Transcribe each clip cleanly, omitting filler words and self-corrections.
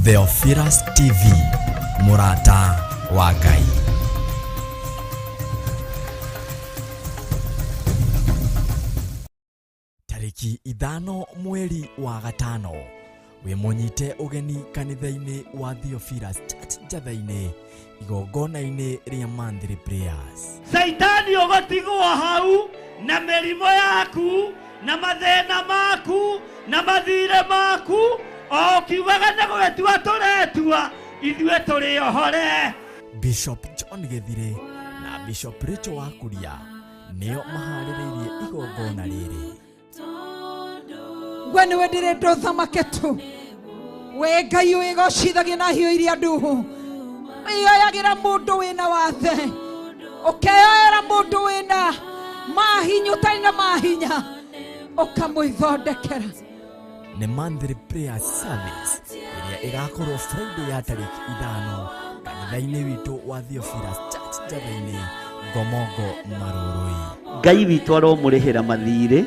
Theophilus TV, mũrata wa Ngai. Tarĩki 5 mweri wa gatano wĩ mũnyite ũgeni kanitha-inĩ wa Theophilus Church Njatha-inĩ, igongona-inĩ rĩa monthly prayers. Caitani ũgũtigwo hau na mĩrimũ yaku na mathĩna maku na mathirĩ maku, o ũkiugaga nĩ gwĩtua tũretua, ithuĩ tũrĩ ohore. Bishop John Gĩthirĩ na Bishop Rachel Wakuria nĩo maharĩrĩirie igongona rĩrĩ. We nĩwe ndĩrenda ũthamake tu, we Ngai wĩgocithagia na hiũ iria nduhu, wĩyoyagĩra mũndũ wĩna wathe, ũkeyoera mũndũ wĩna mahinya ũtarĩ na mahinya, ũkamwĩthondekera. Nĩ monthly prayer service ĩrĩa ĩgakorwo Friday ya tarĩki 5 kanitha-inĩ witũ wa Theophilus Church Njatha-inĩ, Ngomongo, Marũrũi. Ngai witũ aromũrĩhĩra mathirĩ,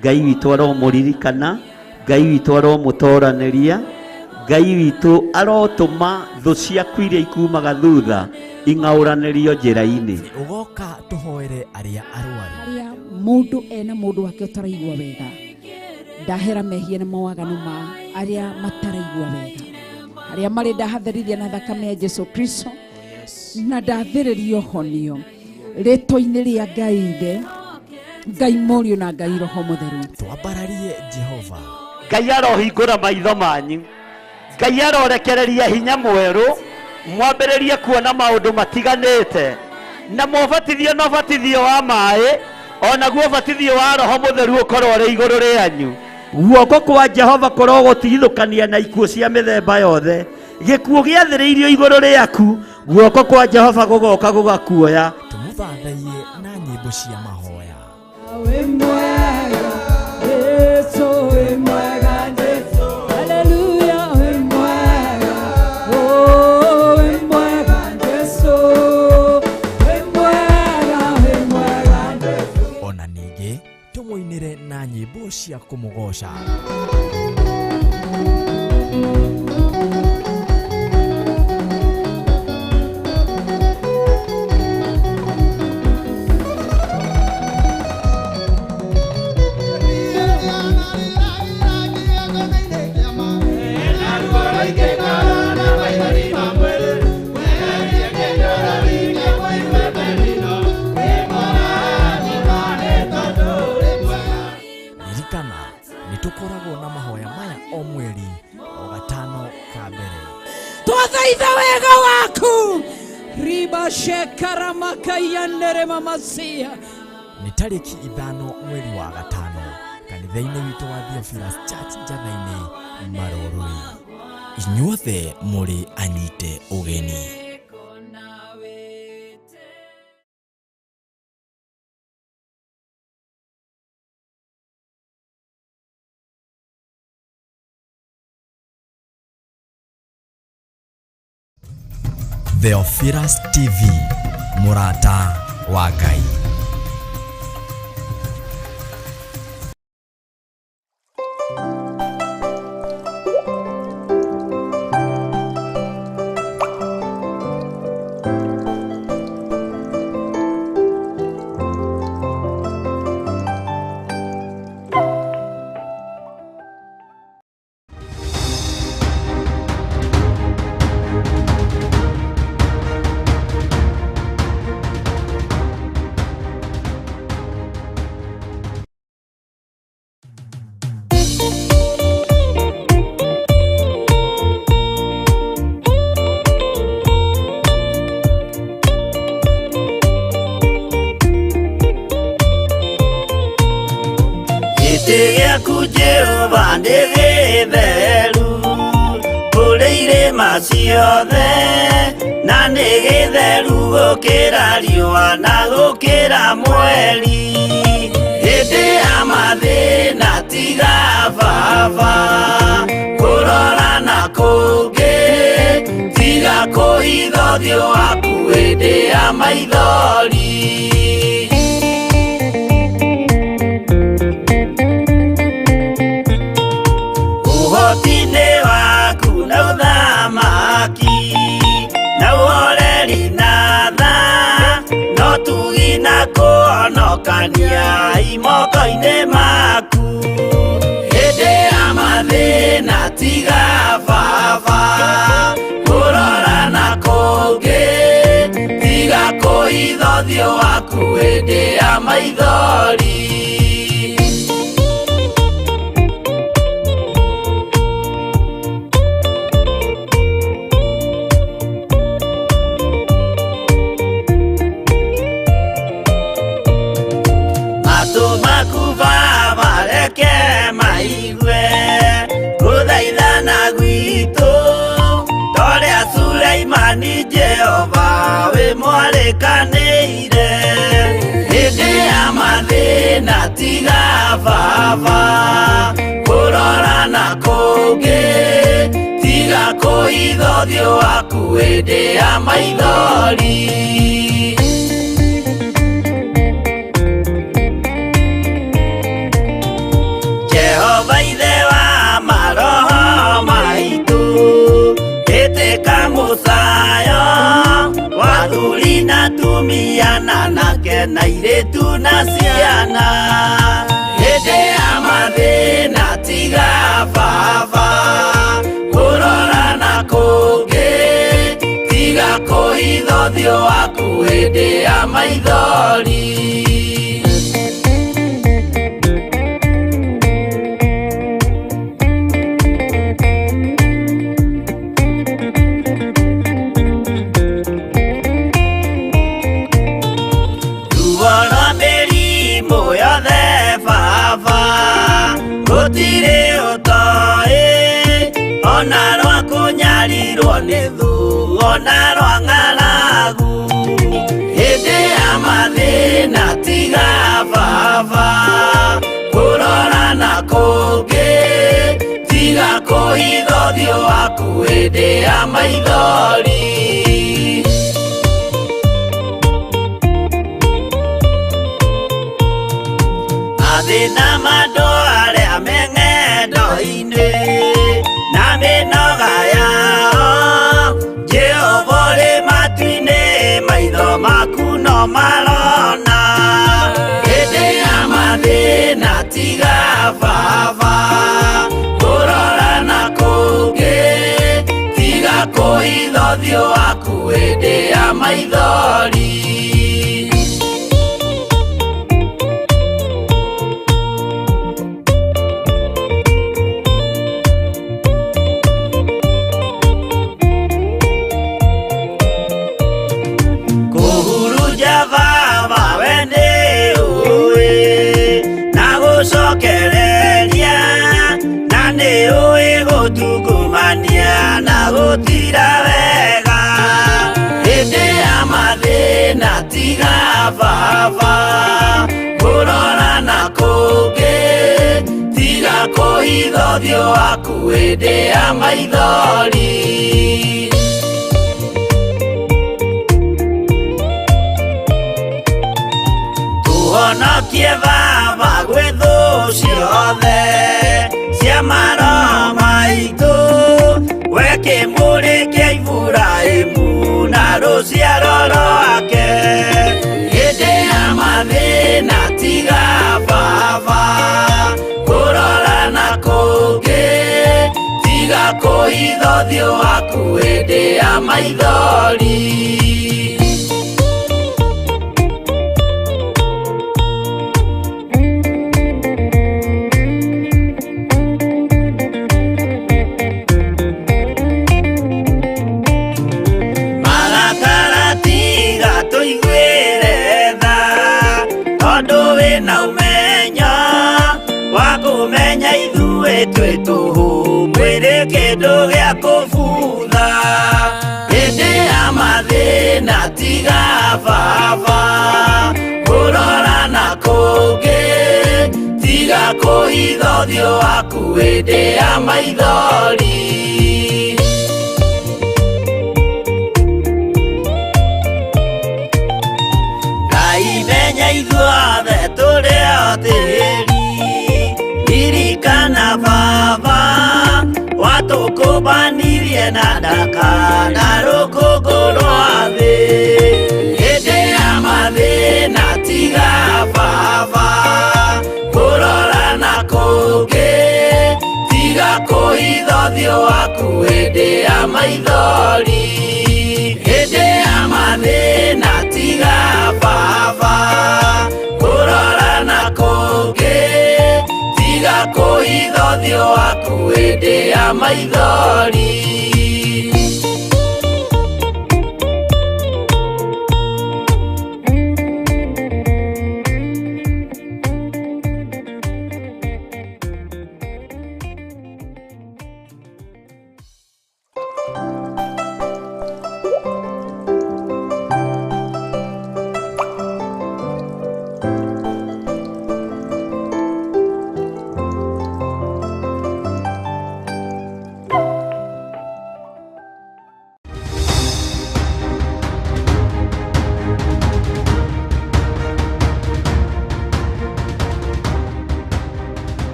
Ngai witũ aromũririkana, Ngai witũ aromũtoranĩria, Ngai witũ arotũma thũ ciaku iria ikumaga thutha ing'aũranĩrio njĩra-inĩ. Ũgoka tũhoere arĩa arwaru. Arĩa mũndũ ena mũndũ wake ũtaraigua wega, ndahera mehia na mawaganu ma arĩa mataraigua wega, arĩa marĩ ndahatherithia na thakame ya Jesu Kristo, na ndathĩrĩrio honio rĩtwa-inĩ rĩa Ngai Ithe, Ngai Mũriũ na Ngai Roho Mũtheru. Twambararie Jehova. Ngai arohingũra maitho manyu, Ngai arorekereria hinya mwerũ, mwambĩrĩrie kuona maũndũ matiganĩte, na mwabatithio na ũbatithio wa maĩ, onaguo ũbatithio wa Roho Mũtheru ũkorwo ũrĩ igũrũ rĩanyu. Guoko kwa Jehova kũrogũtigithũkania na ikuũ cia mĩthemba yothe. Gĩkuũ gĩathĩrĩirio igũrũ rĩaku, guoko kwa Jehova gũgoka gũgakuoya. Tũmũthathaiye na nyĩmbo cia mahoya. Wĩ mwega, Jesu, wĩ mwega, Jesu. Haleluya, wĩ mwega, oh, wĩ mwega, Jesu. Wĩ mwega, wĩ mwega, Jesu. Ona ningĩ tũmũinĩre na nyĩmbo cia kũmũgoca. Ririkana nĩ tũkoragwo na mahoya maya o mweri o gatano ka mbere. Twathaitha wega waku riba shekaramakaiyanere mamasia. Nĩ tarĩki 5 mweri wa gatano kanitha-inĩ witũ wa Theophilus Church Njatha-inĩ, Marũrũi. Inyuothe mũrĩ anyite ũgeni. Theophilus TV, mũrata wa Ngai. Gĩtĩ gĩaku Jehova nĩ gĩtheru, kũrĩ irĩma ciothe, na nĩ gĩtheru gũkĩra riũa na gũkĩra mweri. Hĩndĩ ya mathĩna tiga baba, kũrora na kũngĩ, tiga kũhitha ũthiũ waku hĩndĩ ya maithori. Ũhoti-inĩ waku na ũthamaki Tũnengania imoko-inĩ maku. Hĩndĩ ya mathĩna tiga baba kũrora na kũngĩ, tiga kũhitha ũthiũ waku hĩndĩ ya maithori. Matũ maku baba reke maigue gũthaithana gwitũ, torĩa Suleimani Jehova wĩ mwarĩkanĩire. Hĩndĩ ya mathĩna tiga baba kũrora na kũngĩ, tiga kũhitha ũthiũ waku hĩndĩ ya maithori. Jehova ithe wa maroho maitũ, ĩtĩka mũcayo wa athuri na atumia na anake na airĩtu na ciana. Hĩndĩ ya mathĩna tiga baba kũrora na kũngĩ, tiga kũhitha ũthiũ waku hĩndĩ ya maithori. Ruo rwa mĩrimũ yothe baba gũtirĩ ũtoĩ, ona rwa kũnyarirwo nĩ thũ, ona rwa ng'aragu. Hĩndĩ ya mathĩna tiga baba kũrora na kũngĩ, tiga kũhitha ũthiũ waku hĩndĩ ya maithori. Mathĩna ma andũ arĩa me ng'endo-inĩ na mĩnoga yao, Jehova ũrĩ matu-inĩ, maitho maku no marona. Hĩndĩ ya mathĩna tiga baba kũrora na kũngĩ, tiga kũhitha ũthiũ waku hĩndĩ ya maithori. Kũhurunja baba we nĩ ũĩ na gũcokereria, na nĩ ũĩ gũtungumania na gũtira wega. Hĩndĩ ya mathĩna tiga baba kũrora na kũngĩ, tiga kũhitha ũthiũ waku hĩndĩ ya maithori. Tũhonokie baba gwĩ thũ ciothe cia maroho maitũ, we kĩmũrĩ kĩa Iburahĩmu na rũciaro rwake. Hĩndĩ ya mathĩna tiga baba kũrora na kũngĩ, tiga kũhitha ũthiũ waku hĩndĩ ya maithori. Marakara tiga tũiguĩre tha, tondũ wĩna ũmenyo wa kũmenya ithuĩ twĩ tũhũ, mwĩrĩ kĩndũ gĩa kũbutha. Hĩndĩ ya mathĩna tiga baba kũrora na kũngĩ, tiga kũhitha ũthiũ waku hĩndĩ ya maithori. Ngai menya ithuothe tũrĩ o tĩri, ririkana baba watũkũmbanirie na ndaka na rũkũngũ rwa thĩ. Hĩndĩ ya mathĩna tiga baba Kũhitha ũthiũ waku hĩndĩ ya maithori, hĩndĩ ya mathĩna tiga baba kũrora na kũngĩ, tiga kũhitha ũthiũ waku hĩndĩ ya maithori.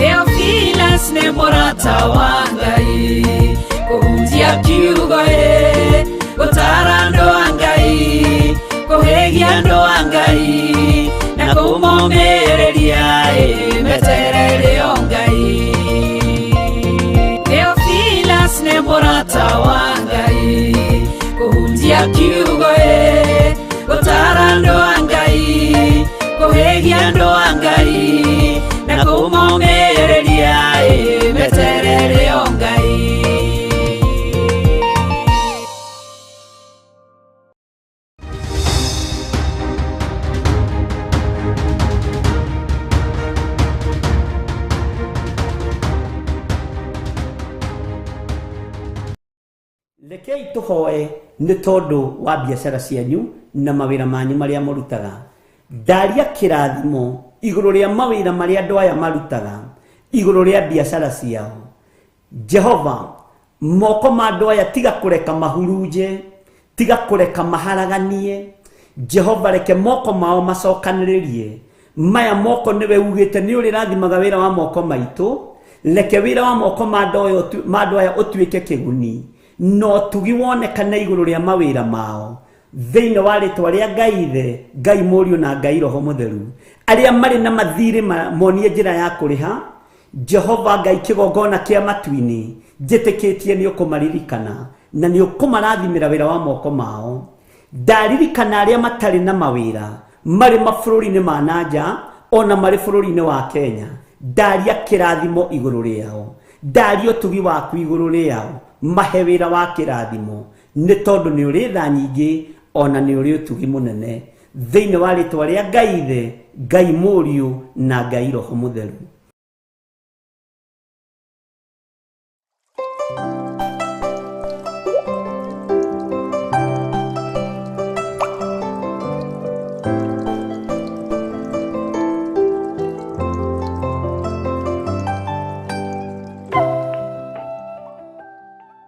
Theophilus nĩ mũrata wa Ngai, kũhunjia kiugo ĩ, gũtara andũ a Ngai, kũhĩgia andũ a Ngai, na kũmomĩrĩria ĩ, meterere o Ngai. Theophilus nĩ mũrata wa Ngai, kũhunjia kiugo ĩ, gũtara andũ a Ngai, kũhĩgia andũ a Ngai, na kũmomĩrĩria ĩ, meterere o Ngai. Rekei tũhoe nĩ tondũ wa biacara cianyu na mawĩra manyu marĩa mũrutaga. Ndaria kĩrathimo igũrũ rĩa mawĩra marĩa andũ aya marutaga, igũrũ rĩa biacara ciao. Jehova, moko ma andũ aya tiga kũreka mahurunje, tiga kũreka maharaganie. Jehova, reke moko mao macokanĩrĩrie. Maya moko nĩwe ugĩte nĩ ũrĩrathimaga wĩra wa moko maitũ. Reke wĩra wa moko ma andũ aya ũtuĩke kĩguni, na ũtugi wonekane igũrũ rĩa mawĩra mao. Thĩinĩ wa rĩtwa rĩa Ngai Ithe, Ngai Mũriũ na Ngai Roho Mũtheru, arĩa marĩ na mathirĩ monie njĩra ya kũrĩha. Jehova Ngai kĩgongona kĩa matu-inĩ, njĩtĩkĩtie nĩ ũkũmaririkana na nĩ ũkũmarathimĩra wĩra wa moko mao. Ndaririkana arĩa matarĩ na mawĩra marĩ mabũrũri-inĩ ma nanja ona marĩ bũrũri-inĩ wa Kenya, ndaria kĩrathimo igũrũ rĩao, ndaria ũtugi waku igũrũ rĩao, mahe wĩra wa kĩrathimo, nĩ tondũ nĩ ũrĩ tha nyingĩ ona nĩ ũrĩ ũtugi mũnene. Thĩinĩ wa rĩtwa rĩa Ngai Ithe, Ngai Mũriũ na Ngai Roho Mũtheru.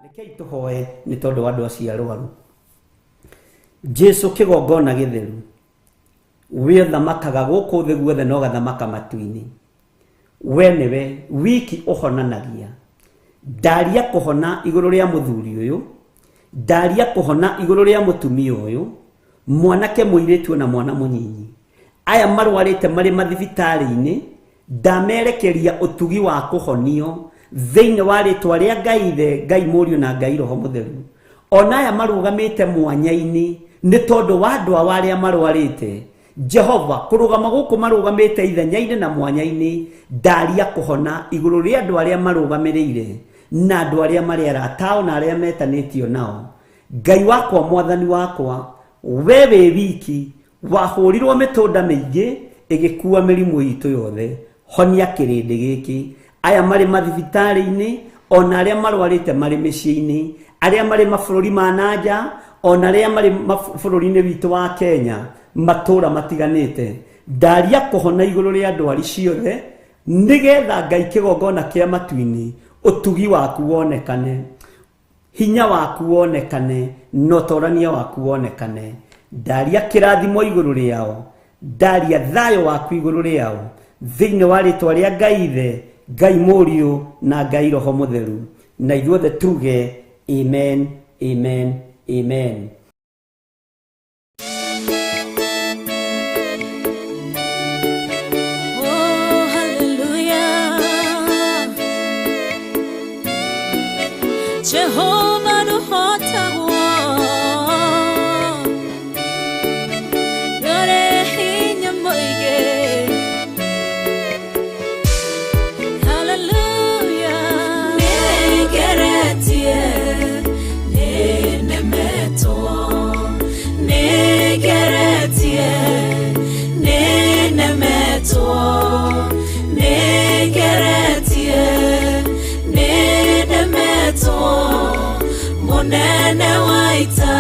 Rekei tũhoe nĩ tondũ wa andũ acio arwaru. Jesu kĩgongona gĩtheru, we ũthamakaga gũkũ thĩ guothe na ũgathamaka matu-inĩ, we nĩwe wiki ũhonanagia. Ndaria kũhona igũrũ rĩa mũthuri ũyũ, ndaria kũhona igũrũ rĩa mũtumia ũyũ, mwanake mũirĩtu na mwana mũnyinyi, aya marwarĩte marĩ mathibitarĩ-inĩ, ndamerekeria ũtugi wa kũhonio thĩinĩ wa rĩtwa rĩa Ngai Ithe, Ngai Mũriũ na Ngai Roho Mũtheru. Ona aya marũgamĩte mwanya-inĩ nĩ tondũ wa andũ ao arĩa marwarĩte, Jehova, kũrũgama gũkũ marũgamĩte ithenya-inĩ na mwanya-inĩ, ndaria kũhona igũrũ rĩa andũ arĩa marũgamĩrĩire na andũ arĩa marĩ arata na arĩa metanĩtio nao. Ngai wakwa, Mwathani wakwa, we wĩ wiki wahũrirwo mĩtũnda mĩingĩ ĩgĩkua mĩrimũ itũ yothe. Honia kĩrĩndĩ gĩkĩ, aya marĩ mathibitarĩ-inĩ ona arĩa marwarĩte marĩ mĩciĩ-inĩ, arĩa marĩ mabũrũri ma nanja ona arĩa marĩ bũrũri-inĩ witũ wa Kenya, matũra matiganĩte. Ndaria kũhona igũrũ rĩa ndwari ciothe, nĩgetha Ngai kĩgongona kĩa matu-inĩ ũtugi waku wonekane. Hinya waku wonekane na ũtorania waku wonekane. Ndaria kĩrathimo igũrũ rĩao, ndaria thayũ waku igũrũ rĩao, thĩinĩ wa rĩtwa rĩa Ngai Ithe, Ngai Mũriũ na Ngai Roho Mũtheru. Na ithuothe tuge amen, amen, amen. Oh, hallelujah. Jehovah nuhotagwo Yore hinya mũingĩ. Hallelujah. Nĩngeretie, nĩnemetwo. Nĩngeretie, nĩnemetwo. Nĩngeretie, nĩnemetwo. Mũnene wa ita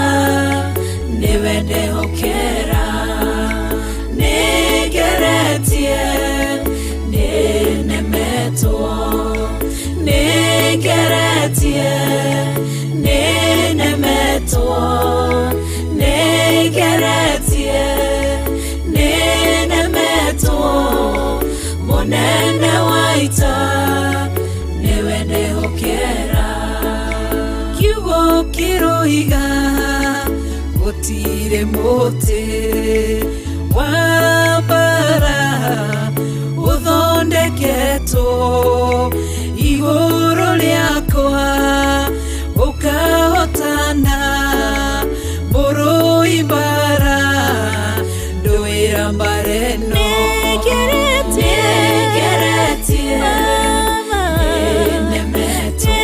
nĩwe ndehokera. Nĩngeretie, nĩnemetwo. Nĩngeretie, nĩnemetwo. Nĩngeretie, nĩnemetwo. Mũnene wa ita nĩwe ndehokera. Kiugo kĩroiga gũtirĩ mũtĩ wa mbara ũthondeketwo igũrũ rĩakwa ũkahotana mũrũi mbara ndũĩra mbara ĩno. Nĩngeretie, nĩnemetwo.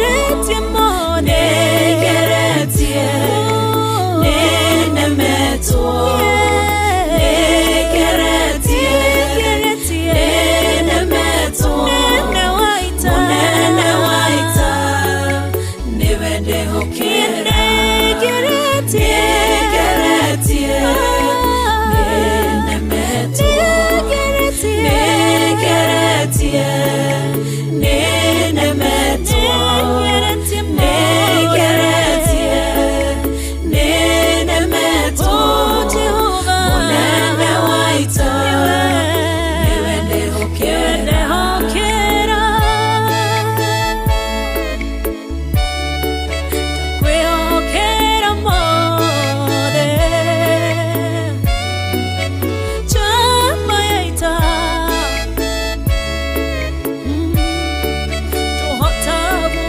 Nĩngeretie, nĩnemetwo. Nĩngeretie, nĩnemetwo. Mũnene wa ita nĩwe ndehokera. Nĩngeretie, nĩnemetwo. Nĩngeretie, nĩnemetwo. Nĩngeretie, nĩnemetwo. Mũnene wa ita nĩwe ndehokera. Kwĩhokera mothe chama ya ita tũhotagwo.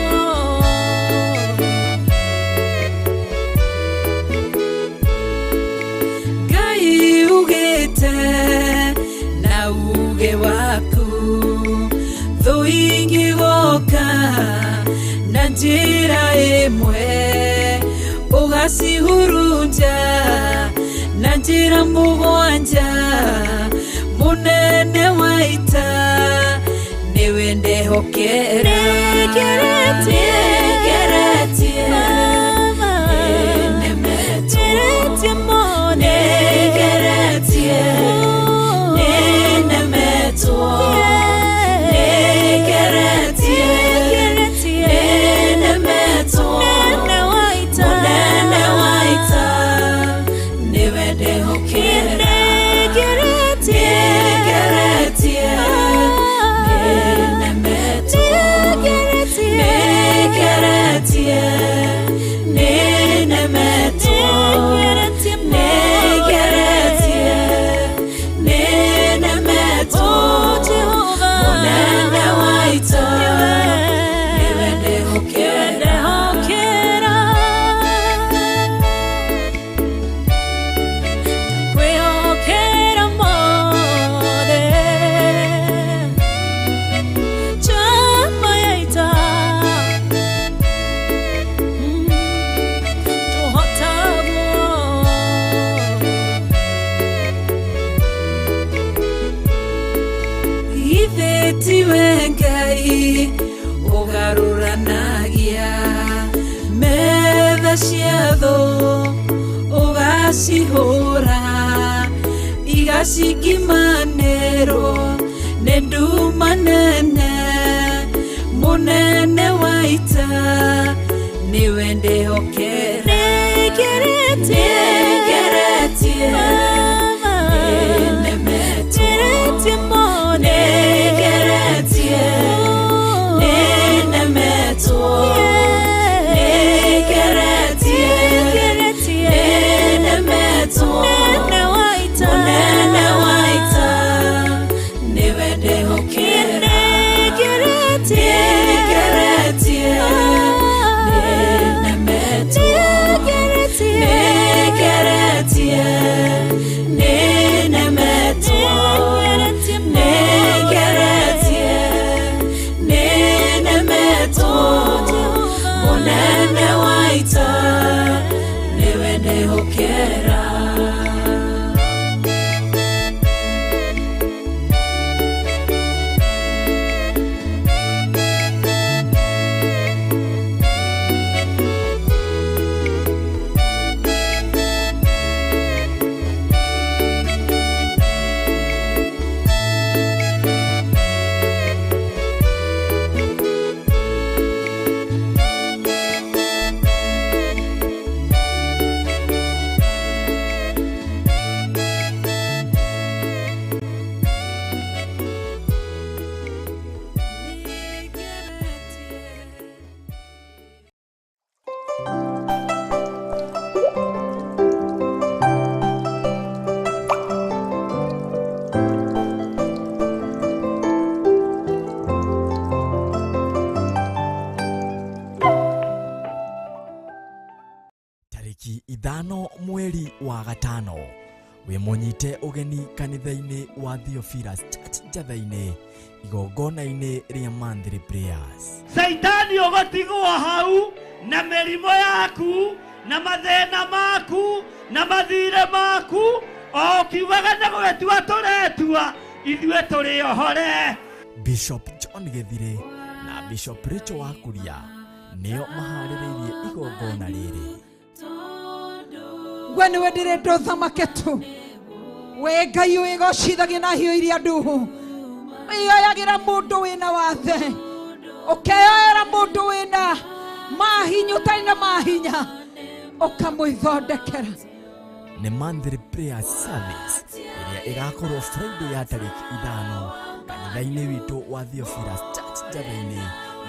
Ngai ugĩte na uge waku thũ ingĩgoka na njĩra ĩmwe ũgacihurunja na njĩra mũgwanja. Mũnene wa ita nĩwe ndehokera. Nĩngeretie, nĩnemetwo. Nĩngeretie, nĩnemetwo. Nĩngeretie, nĩnemetwo. Mũnene wa ita nĩwe ndehokera. Nĩngeretie, nĩnemetwo. Nĩngeretie, nĩnemetwo. Nĩngeretie, nĩnemetwo. Mũnene wa ita nĩwe ndehokera. Kwĩhokera mothe chama ya ita tũhotagwo. Ithe tiwe Ngai ũgarũranagia metha cia thũ ũgacihũra igacingimanĩrwo nĩ nduma nene. Mũnene wa ita Nĩwe ndĩhokera. Nĩngeretie. Nĩnemetwo. Nĩngeretie. Nĩnemetwo. Nĩngeretie. Nĩnemetwo. Mũnene wa ita, nĩwe ndĩhokera. Nĩngeretie. Nĩnemetwo. Nĩngeretie. Nĩnemetwo. Nĩngeretie. Nĩnemetwo. Mũnene wa ita, nĩwe ndĩhokera. Tarĩki 5 mweri wa 5 wĩ mũnyite ũgeni kanitha-inĩ wa Theophilus Church Njatha-inĩ igongona-inĩ rĩa monthly prayers. Caitani ũgũtigwo hau na mĩrimũ yaku na mathĩna maku na mathirĩ maku o ũkiugaga nĩ gwĩtua tũretua ithuĩ tũrĩ ohore. Bishop John Gĩthirĩ na Bishop Rachel Wakuria nĩo maharĩrĩirie igongona rĩrĩ. We nĩwe ndĩrenda ũthamake tu. We Ngai wĩgocithagia na hiũ iria nduhu. Wĩyoyagĩra mũndũ wĩna wathe. Ũkeyoera mũndũ wĩna mahinya ũtarĩ na mahinya. Ũkamwĩthondekera. Nĩ monthly prayer service ĩrĩa ĩgakorwo Friday ya tarĩki 5 kanitha-inĩ witũ wa Theophilus Church Njatha-inĩ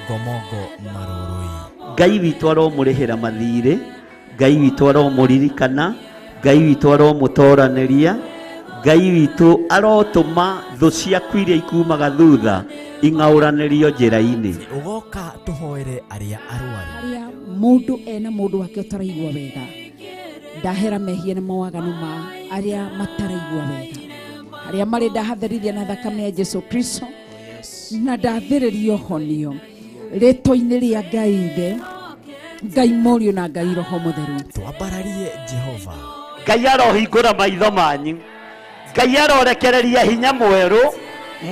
Ngomongo Marũrũi. Ngai witũ aromũrĩhĩra mathirĩ, Ngai witũ aromũririkana, Ngai witũ aromũtoranĩria, Ngai witũ arotũma thũ ciaku iria ikumaga thutha ing'aũranĩrio njĩra-inĩ. Ũgoka tũhoere arĩa arwaru. Harĩa mũndũ ena mũndũ wake ũtaraigua wega, ndahera mehia na mawaganu ma arĩa mataraigua wega, harĩa marĩ ndahatherithia na thakame ya Jesu Kristo na ndathĩrĩrio honio rĩtwa-inĩ rĩa Ngai Ithe, Ngai Mũriũ na Ngai Roho Mũtheru. Twambararie Jehova. Ngai arohingũra maitho manyu, Ngai arorekereria hinya mwerũ,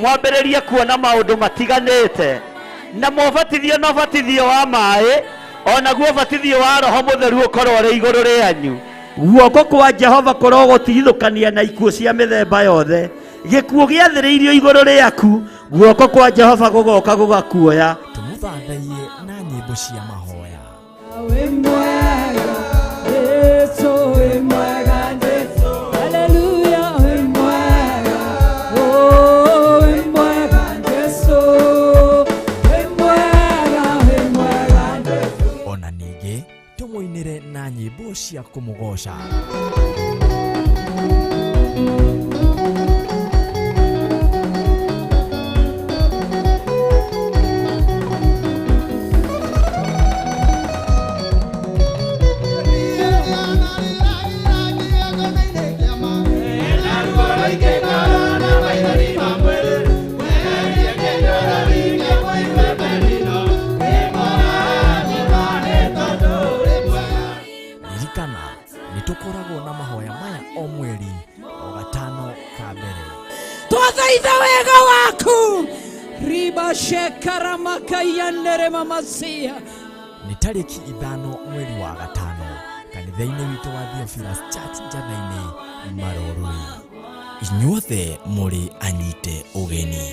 mwambĩrĩrie kuona maũndũ matiganĩte, na mwabatithio na ũbatithio wa maĩ, onaguo ũbatithio wa Roho Mũtheru ũkorwo ũrĩ igũrũ rĩanyu. Guoko kwa Jehova kũrogũtigithũkania na ikuũ cia mĩthemba yothe. Gĩkuũ gĩathĩrĩirio igũrũ rĩaku, guoko kwa Jehova gũgoka gũgakuoya. Tũmũthathaiye na nyĩmbo cia mahoya. Wĩ mwega, Jesũ wĩ mwega, Haleluya, wĩ mwega, oh, wĩ mwega, Jesũ, wĩ mwega, wĩ mwega, Jesũ. Ona ningĩ tũmũinĩre na nyĩmbo cia kũmũgoca. Ririkana nĩ tũkoragwo na mahoya maya o mweri o 5 ka mbere. Twathaitha wega waku. Riba shekaramakaiyanere mamasia. Nĩ tarĩki 5 mweri wa 5 kanitha-inĩ witũ wa Theophilus Church Njatha-inĩ Marũrũi. Inyuothe mũrĩ anyite ũgeni.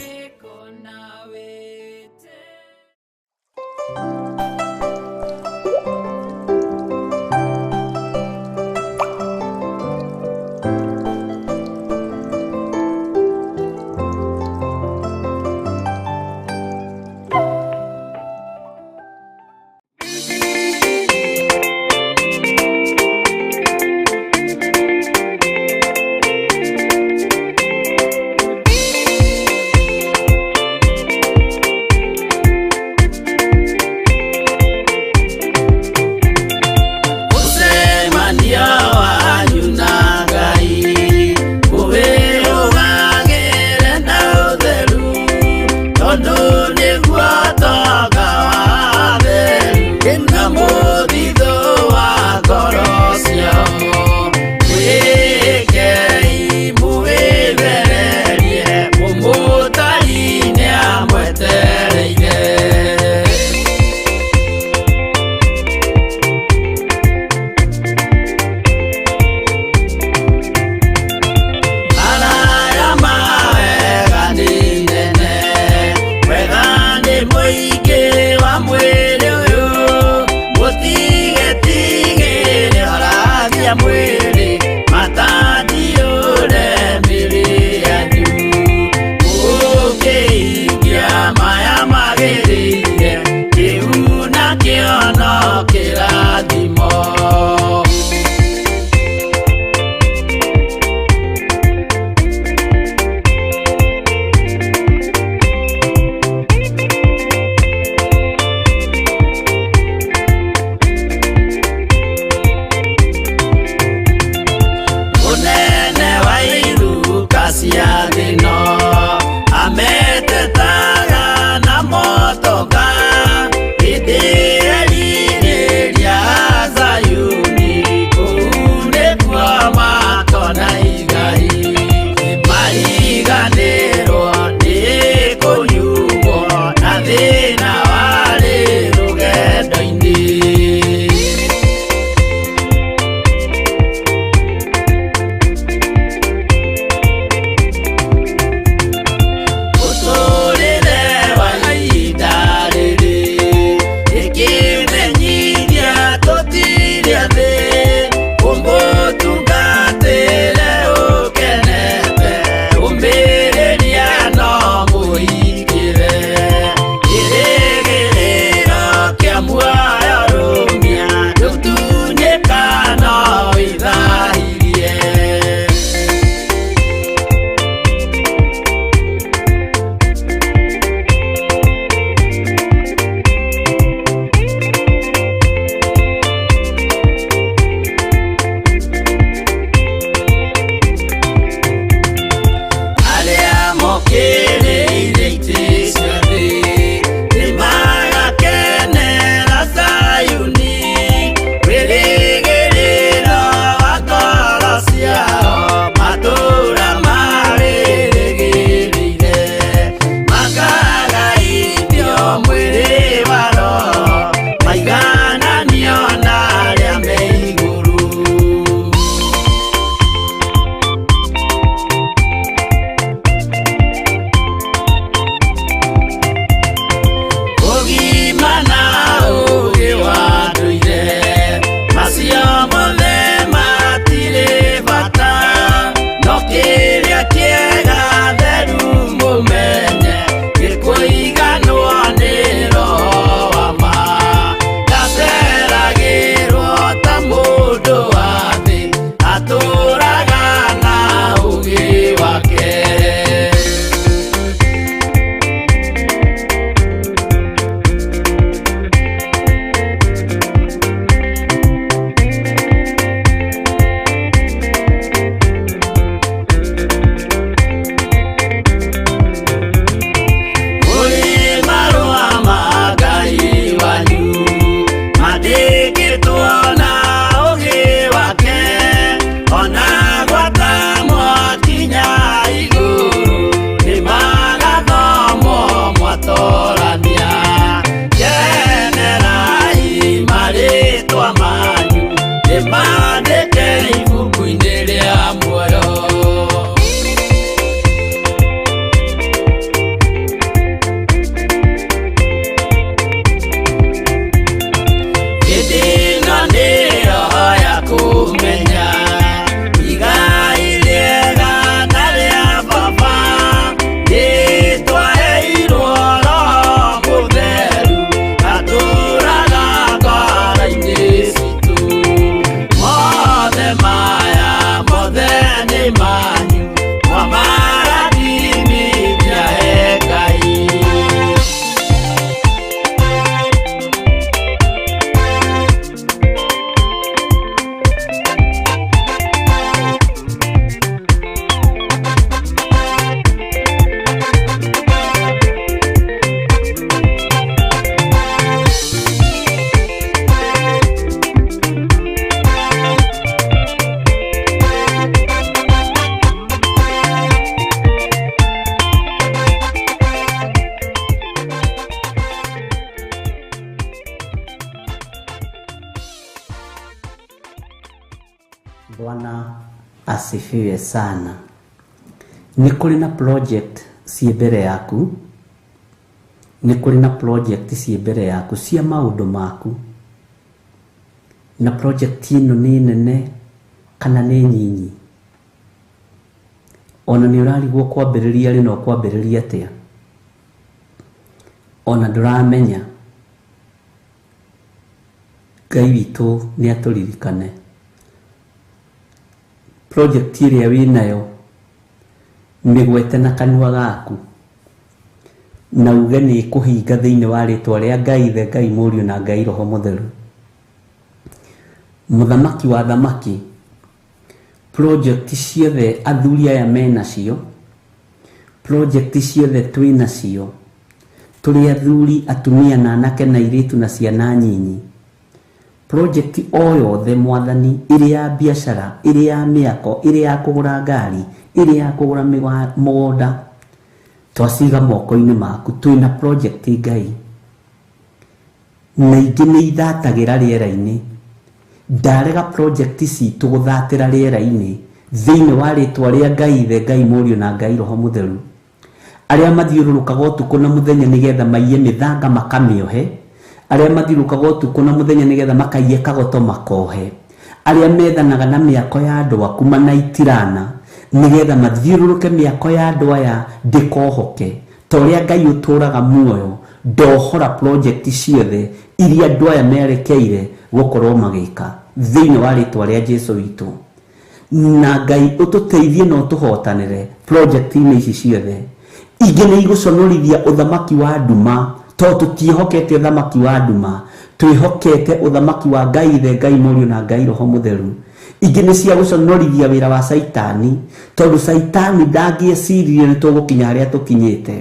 Nĩguo tonga wa thĩ na mũthithũ wa ngoro ciao. Mwĩkei mũwĩthererie, mũmũtari nĩamwetereire. Araya mawega nĩ nene, wega nĩ Bwana asifiwe sana. Nĩ kũrĩ na project ciĩ mbere yaku, nĩ kũrĩ na project ciĩ mbere yaku cia maũndũ maku, na project ĩno nĩ nene kana nĩ nyinyi, ona nĩ ũrarigwo kwambĩrĩria rĩ na ũkwambĩrĩria atĩa, ona ndũramenya. Ngai witũ nĩ atũririkane. Project ĩrĩa wĩnayo mĩgwete na kanua gaku na uge nĩ kũhinga thĩinĩ wa rĩtwa rĩa Ngai Ithe, Ngai Mũriũ na Ngai Roho Mũtheru. Mũthamaki wa thamaki, project ciothe athuri aya menacio, project ciothe twĩnacio, tũrĩ athuri, atumia na anake na airĩtu na ciana nyinyi, project o yothe mwathani, ĩrĩ ya biacara, ĩrĩ ya mĩako, ĩrĩ ya kũgũra ngari, ĩrĩ ya kũgũra mũgũnda, twaciga moko-inĩ maku. Twĩna project Ngai, na ingĩ nĩ ithatagĩra rĩera-inĩ. Ndarega project citũ gũthatĩra rĩera-inĩ thĩinĩ wa rĩtwa rĩa Ngai Ithe, Ngai Mũriũ na Ngai Roho Mũtheru. Arĩa mathiũrũrũkaga ũtukũ na mũthenya nĩgetha maiye mĩthanga makamĩohe, arĩa mathiũrũrũkaga ũtukũ na mũthenya nĩgetha makaiye kagoto makohe, arĩa methanaga na mĩako ya andũ aku manaitirana nĩgetha mathiũrũrũke mĩako ya andũ aya ndĩkohoke. Ta ũrĩa Ngai ũtũraga muoyo, ndohora project ciothe iria andũ aya merekeire gũkorwo magĩka thĩinĩ wa rĩtwa rĩa Jesu witũ. Na Ngai ũtũteithie na ũtũhotanĩre project-inĩ ici ciothe. Ingĩ nĩ igũconorithia ũthamaki wa nduma, tondũ tũtiĩhokete ũthamaki wa nduma, twĩhokete ũthamaki wa Ngai Ithe, Ngai Mũriũ na Ngai Roho Mũtheru. Ingĩ nĩ cia gũconorithia wĩra wa Caitani, tondũ Caitani ndangĩeciririe nĩ tũgũkinya harĩa tũkinyĩte,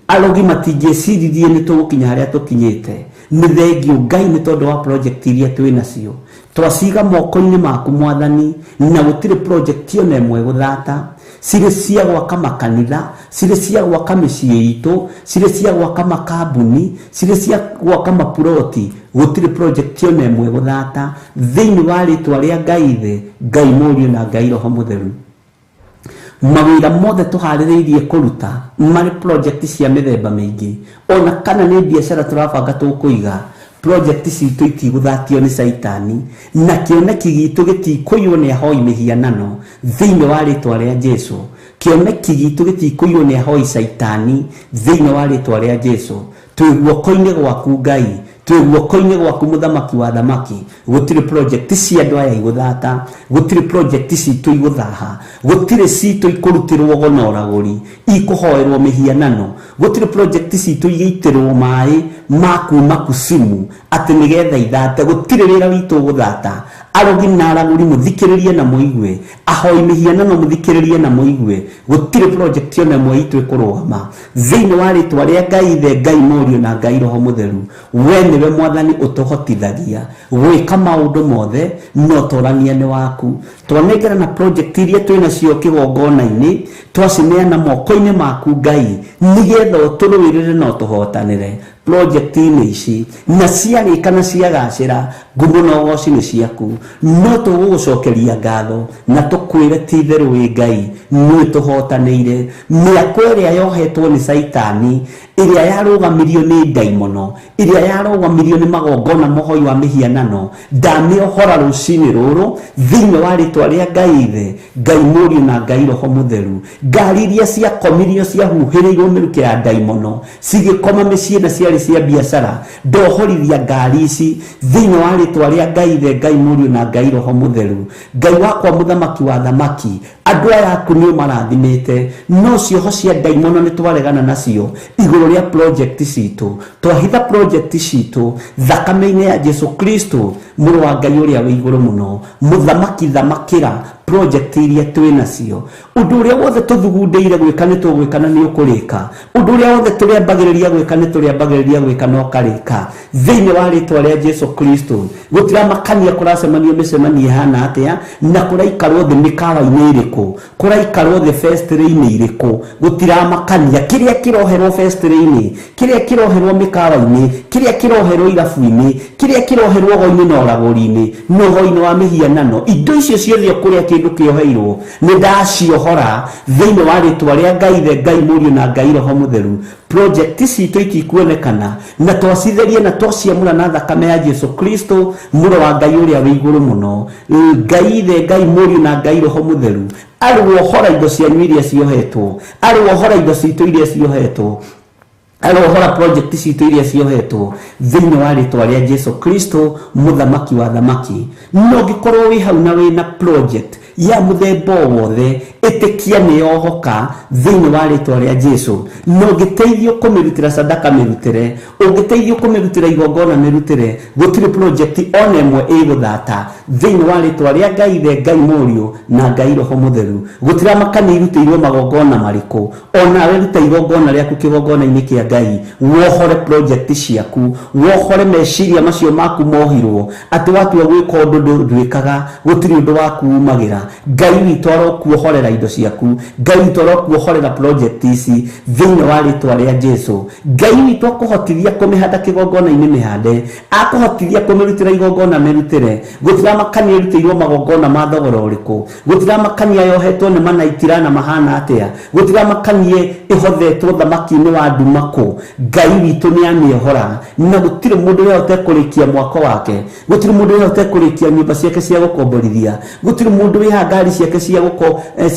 arogi matingĩeciririe nĩ tũgũkinya harĩa tũkinyĩte. Nĩ thengio Ngai nĩ tondũ wa project iria twĩnacio, twaciga moko-inĩ maku mwathani, na gũtirĩ project ona ĩmwe gũthata. Cirĩ cia gwaka makanitha, cirĩ cia gwaka mĩciĩ itũ, cirĩ cia gwaka makambuni, cirĩ cia gwaka mapuroti, gũtirĩ project ona ĩmwe gũthata thĩinĩ wa rĩtwa rĩa Ngai Ithe, Ngai Mũriũ na Ngai Roho Mũtheru. Mawĩra mothe tũharĩrĩirie kũruta marĩ project cia mĩthemba mĩingĩ, ona kana nĩ biacara tũrabanga tũkũiga, project citũ itigũthatio nĩ Caitani, na kĩoneki gitũ gĩtikũiywo nĩ ahoi mĩhianano thĩinĩ wa rĩtwa rĩa Jesu. Kĩoneki gitũ gĩtikũiywo nĩ ahoi Caitani thĩinĩ wa rĩtwa rĩa Jesu. Twĩ guoko-inĩ gwaku Ngai, twĩ guoko-inĩ gwaku mũthamaki wa thamaki. Gũtirĩ project cia andũ aya igũthata, gũtirĩ project citũ igũthaha, gũtirĩ citũ ikũrutĩrwo ũgo na ũragũri, ikũhoerwo mĩhianano, gũtirĩ project citũ igĩitĩrwo maĩ ma kuma kusimu atĩ nĩgetha ithate. Gũtirĩ wĩra witũ ũgũthata. Arogi na aragũri mũthikĩrĩrie na mũigue, ahoi mĩhianano mũthikĩrĩrie na mũigue, gũtirĩ project ona ĩmwe itũ ĩkũrũgama thĩinĩ wa rĩtwa rĩa Ngai Ithe, Ngai Mũriũ na Ngai Roho Mũtheru. We nĩwe mwathani ũtũhotithagia gwĩka maũndũ mothe, no tũrania nĩ waku. Twanengera na project iria twĩnacio kĩgongona-inĩ, twacineana moko-inĩ maku Ngai, nĩgetha ũtũrũĩrĩre na ũtũhotanĩre project-inĩ ici, na ciarĩka na ciagacĩra, ngumo na ũgoci nĩ ciaku. No tũgũgũcokeria ngatho na tũkwĩre ti itherũ wĩ Ngai, nĩwe tũhotanĩire. Mĩako ĩrĩa yohetwo nĩ Caitani, ĩrĩa yarũgamirio nĩ ndaimono, ĩrĩa yarũgamirio nĩ magongona mohoi wa mĩhianano, ndamĩohora rũcinĩ rũrũ thĩinĩ wa rĩtwa rĩa Ngai Ithe, Ngai Mũriũ na Ngai Roho Mũtheru. Ngari iria ciakomirio ciahuhĩrĩirwo mĩrukĩ ya ndaimono cigĩkoma mĩciĩ na ciarĩ cia biacara, ndohorithia ngari ici thĩinĩ wa rĩtwa rĩa Ngai Ithe, Ngai Mũriũ na Ngai Roho Mũtheru. Ngai wakwa mũthamaki wa thamaki, andũ aya aku nĩ ũmarathimĩte, no cioho cia ndaimono nĩ twaregana nacio igũrũ rĩa project citũ. Twahitha project citũ thakame-inĩ ya Jesu Kristo, mũrũ wa Ngai ũrĩa wĩ igũrũ mũno. Mũthamaki thamakĩra Project iria twĩ nacio, ũndũ ũrĩa wothe tũthugundĩire gwĩka nĩ tũgwĩka na nĩ ũkũrĩka. Ũndũ ũrĩa wothe tũrĩambagĩrĩria gwĩka nĩ tũrĩambagĩrĩria gwĩka na ũkarĩka thĩinĩ wa rĩtwa rĩa Jesu Kristo. Gũtiramakania kũracemanio mĩcemanio ĩhana atĩa na kũraikarwo thĩ mĩkawa-inĩ ĩrĩkũ, kũraikarwo thĩ festĩrĩ-inĩ irĩkũ, gũtiramakania kĩrĩa kĩroherwo festĩrĩ-inĩ, kĩrĩa kĩroherwo mĩkawa-inĩ, kĩrĩa kĩroherwo irabu-inĩ, kĩrĩa kĩroherwo ũgo-inĩ na ũragũri-inĩ na ũgo-inĩ wa mĩhianano. Indo icio ciothe o kũrĩa kĩndũ kĩoheirwo nĩ ndaciohora thĩinĩ wa rĩtwa rĩa Ngai Ithe, Ngai Mũriũ na Ngai Roho Mũtheru. Project citũ itikuonekana na twacitheria na twaciamũra na thakame ya Jesu Kristo, mũrũ wa Ngai ũrĩa wĩ igũrũ mũno. Ngai Ithe, Ngai Mũriũ na Ngai Roho Mũtheru arohora indo cianyu iria ciohetwo, arohora indo citũ iria ciohetwo, arohora project citũ iria ciohetwo thĩinĩ wa rĩtwa rĩa Jesu Kristo, mũthamaki wa thamaki. No ũngĩkorwo wĩ hau na wĩna project ya mũthemba o wothe, ĩtĩkia nĩ yohoka thĩinĩ wa rĩtwa rĩa Jesu. Na ũngĩteithio kũmĩrutĩra sadaka, mĩrutĩre. Ũngĩteithio kũmĩrutĩra igongona, mĩrutĩre. Gũtirĩ project ona ĩmwe ĩgũthata thĩinĩ wa rĩtwa rĩa Ngai Ithe, Ngai Mũriũ na Ngai Roho Mũtheru. Gũtiramakania irutĩirwo magongona marĩkũ, onawe ruta igongona rĩaku kĩgongona-inĩ kĩa Ngai, wohore project ciaku, wohore meciria macio maku mohirwo atĩ watua gwĩka ũndũ ndwĩkaga, gũtirĩ ũndũ waku umagĩra. Ngai witũ arokuohorera indo ciaku, Ngai witũ arokuohorera project ici thĩinĩ wa rĩtwa rĩa Jesu. Ngai witũ akũhotithia kũmĩhanda kĩgongona-inĩ, mĩhande. Akũhotithia kũmĩrutĩra igongona, mĩrutĩre. Gũtiramakania ĩrutĩirwo magongona ma thogora ũrĩkũ, gũtiramakania yohetwo nĩ manaitirana mahana atĩa, gũtiramakanie ĩhothetwo thamaki-inĩ wa nduma kũ, Ngai witũ nĩ amĩohora. Na gũtirĩ mũndũ ũrĩa ũtekũrĩkia mwako wake, gũtirĩ mũndũ ũrĩa ũtekũrĩkia nyũmba ciake cia gũkomborithia, gũtirĩ mũndũ wĩha ngari ciake cia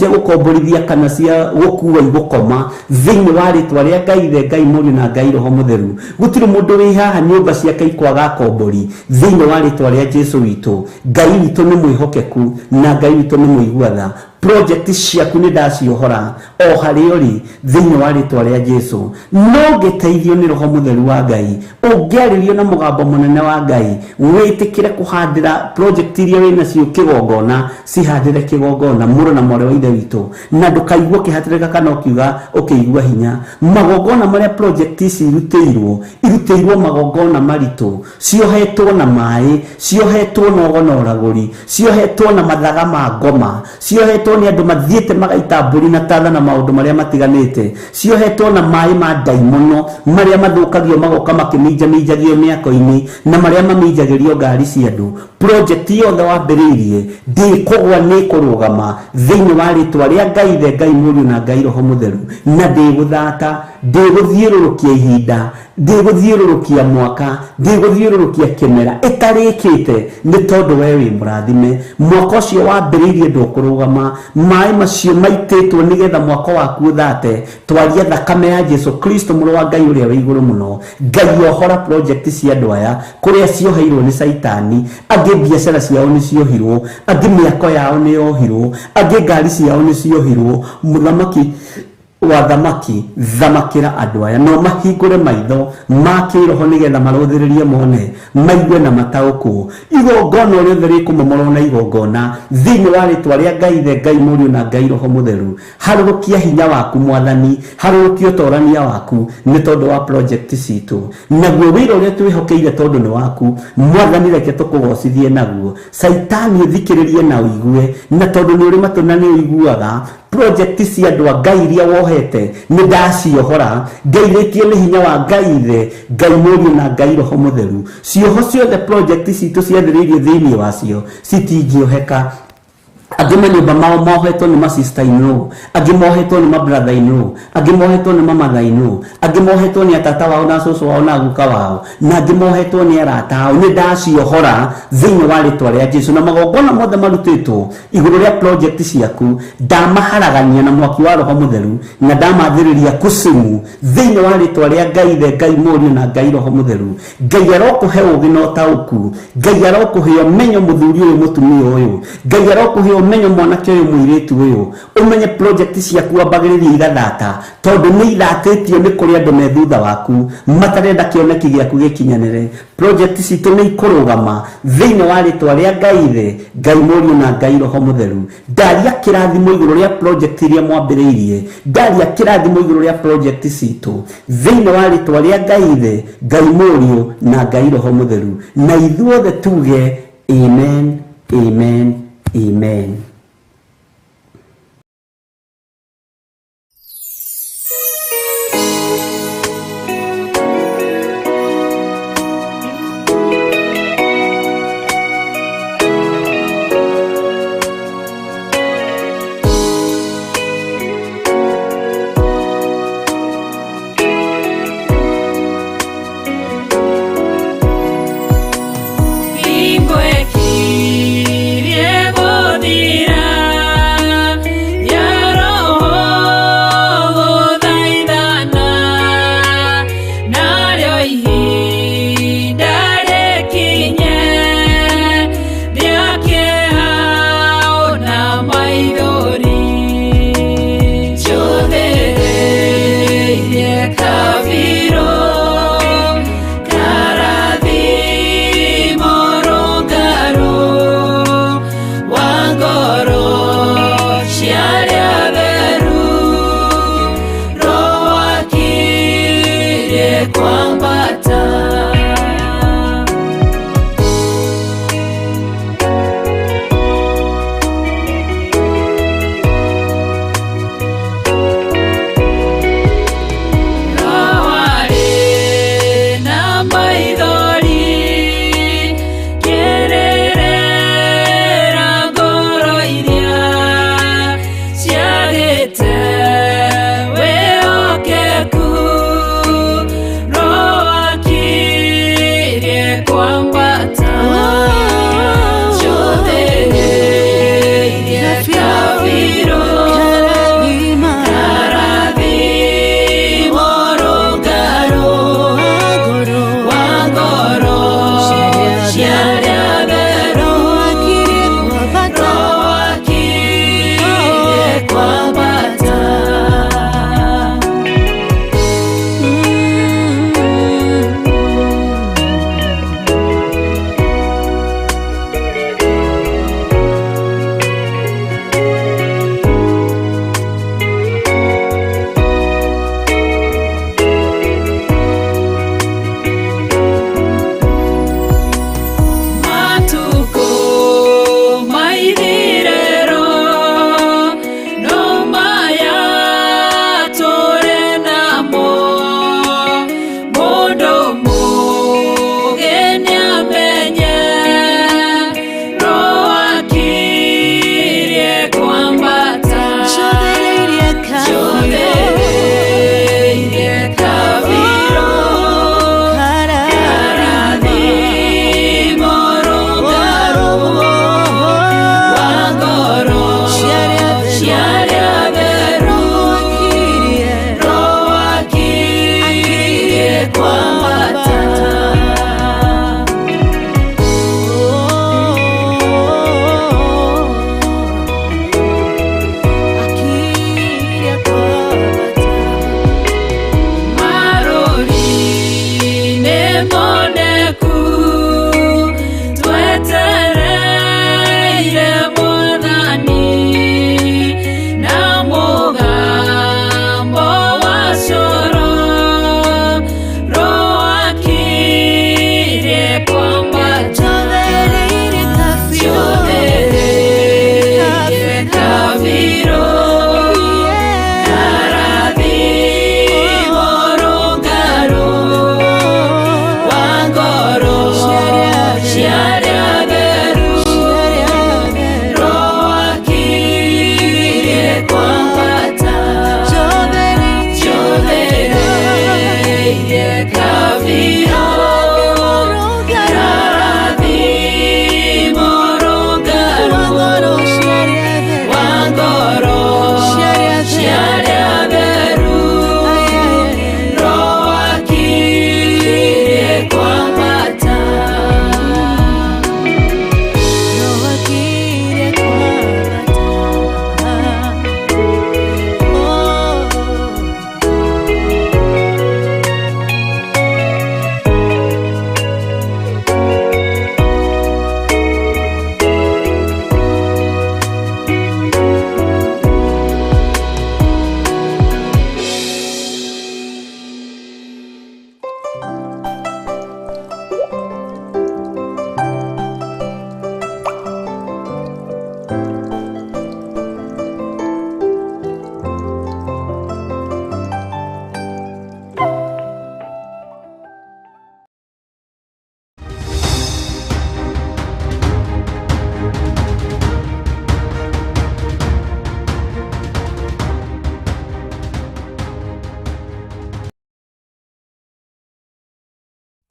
gũkomborithia kana cia gũkua igũkoma thĩinĩ wa rĩtwa rĩa Ngai Ithe, Ngai Mũriũ na Ngai Roho Mũtheru. Gũtirĩ mũndũ wĩ haha nyũmba ciake ikwaga kombori thĩinĩ wa rĩtwa rĩa Jesu witũ. Ngai witũ nĩ mwĩhokeku na Ngai witũ nĩ mũigua tha. Project ciaku nĩ ndaciohora o harĩa ũrĩ thĩinĩ wa rĩtwa rĩa Jesu. No ũngĩteithio nĩ Roho Mũtheru wa Ngai, ũngĩarĩrio na mũgambo mũnene wa Ngai, wĩtĩkĩre kũhandĩra project iria wĩ nacio kĩgongona, cihandĩre kĩgongona, mũrũ na mwarĩ wa Ithe witũ, na ndũkaigua ũkĩhatĩrĩka kana ũkiuga ũkĩigua hinya. Magongona marĩa project ici irutĩirwo, irutĩirwo magongona maritũ, ciohetwo na maĩ, ciohetwo na ũgo na ũragũri, ciohetwo na mathaga ma ngoma, ciohetwo nĩ andũ mathiĩte magaita mbũri na tatha na maũndũ marĩa matiganĩte, ciohetwo na maĩ ma ndaimono marĩa mathũkagio magoka makĩminjaminjagio mĩako-inĩ na marĩa maminjagĩrio ngari cia andũ. Project yothe wambĩrĩirie ndĩkũgwa, nĩ kũrũgama thĩinĩ wa rĩtwa rĩa Ngai Ithe, Ngai Mũriũ na Ngai Roho Mũtheru, na ndĩgũthata, ndĩgũthiũrũrũkia ihinda, ndĩgũthiũrũrũkia mwaka, ndĩgũthiũrũrũkia kĩmera ĩtarĩkĩte, nĩ tondũ we wĩ mũrathime. Mwaka ũcio wambĩrĩirie ndũkũrũgama. Maĩ macio maitĩtwo nĩgetha mwaka waku ũthate, twaria thakame ya Jesu Kristo, mũrũ wa Ngai ũrĩa wĩ igũrũ mũno. Ngai ohora project cia andũ aya kũrĩa cioheirwo nĩ Caitani. Angĩ biacara ciao nĩ ciohirwo, angĩ mĩako yao nĩ yohirwo, angĩ ngari ciao nĩ ciohirwo. Mũthamaki wa thamaki, thamakĩra andũ aya no mahingũre maitho ma kĩroho nĩgetha marũthĩrĩrie, mone, maigue na mataũkwo. Igongona o rĩothe rĩkũmomorwo na igongona thĩinĩ wa rĩtwa rĩa Ngai Ithe, Ngai Mũriũ na Ngai Roho Mũtheru. Harũrũkia hinya waku Mwathani, harũrũkia ũtorania waku nĩ tondũ wa project citũ, naguo wĩra ũrĩa twĩhokeire tondũ nĩ waku Mwathani, reke tũkũgocithie naguo. Caitani, ũthikĩrĩrie na ũigue, na tondũ nĩ ũrĩ matũ na nĩ ũiguaga, project cia andũ a Ngai iria wohete nĩ ndaciohora ngeithĩtio nĩ hinya wa Ngai Ithe, Ngai Mũriũ na Ngai Roho Mũtheru. Cioho ciothe project citũ ciathĩrĩirio thĩinĩ wacio citingĩoheka. Angĩ manyũmba mao mohetwo nĩ ma sister in law, angĩ mohetwo nĩ ma brother in law, angĩ mohetwo nĩ ma mother in law, angĩ mohetwo nĩ atata wao na cũcũ wao na guka wao, na angĩ mohetwo nĩ arata ao. Nĩ ndaciohora thĩinĩ wa rĩtwa rĩa Jesu, na magongona mothe marutĩtwo igũrũ rĩa project ciaku ndamaharagania na mwaki wa Roho Mũtheru, na ndamathĩrĩria kusimu thĩinĩ wa rĩtwa rĩa Ngai Ithe, Ngai Mũriũ na Ngai Roho Mũtheru. Ngai arokũhe ũũgĩ na ũtaũku, Ngai arokũhe ũmenyo, mũthuri ũyũ, mũtumia ũyũ, Ngai arokũhe Ũmenyo mwanake ũyũ, mũirĩtu ũyũ, ũmenye project ciaku ambagĩrĩria igathata, tondũ nĩ ithatĩtio nĩ kũrĩ andũ me thutha waku matarenda kĩoneki gĩaku gĩkinyanĩre. Project citũ nĩ ikũrũgama thĩinĩ wa rĩtwa rĩa Ngai Ithe, Ngai Mũriũ na Ngai Roho Mũtheru. Ndaria kĩrathimo igũrũ rĩa project iria mwambĩrĩirie, ndaria kĩrathimo igũrũ rĩa project citũ thĩinĩ wa rĩtwa rĩa Ngai Ithe, Ngai Mũriũ na Ngai Roho Mũtheru, na ithuothe tuge amen, amen, amen.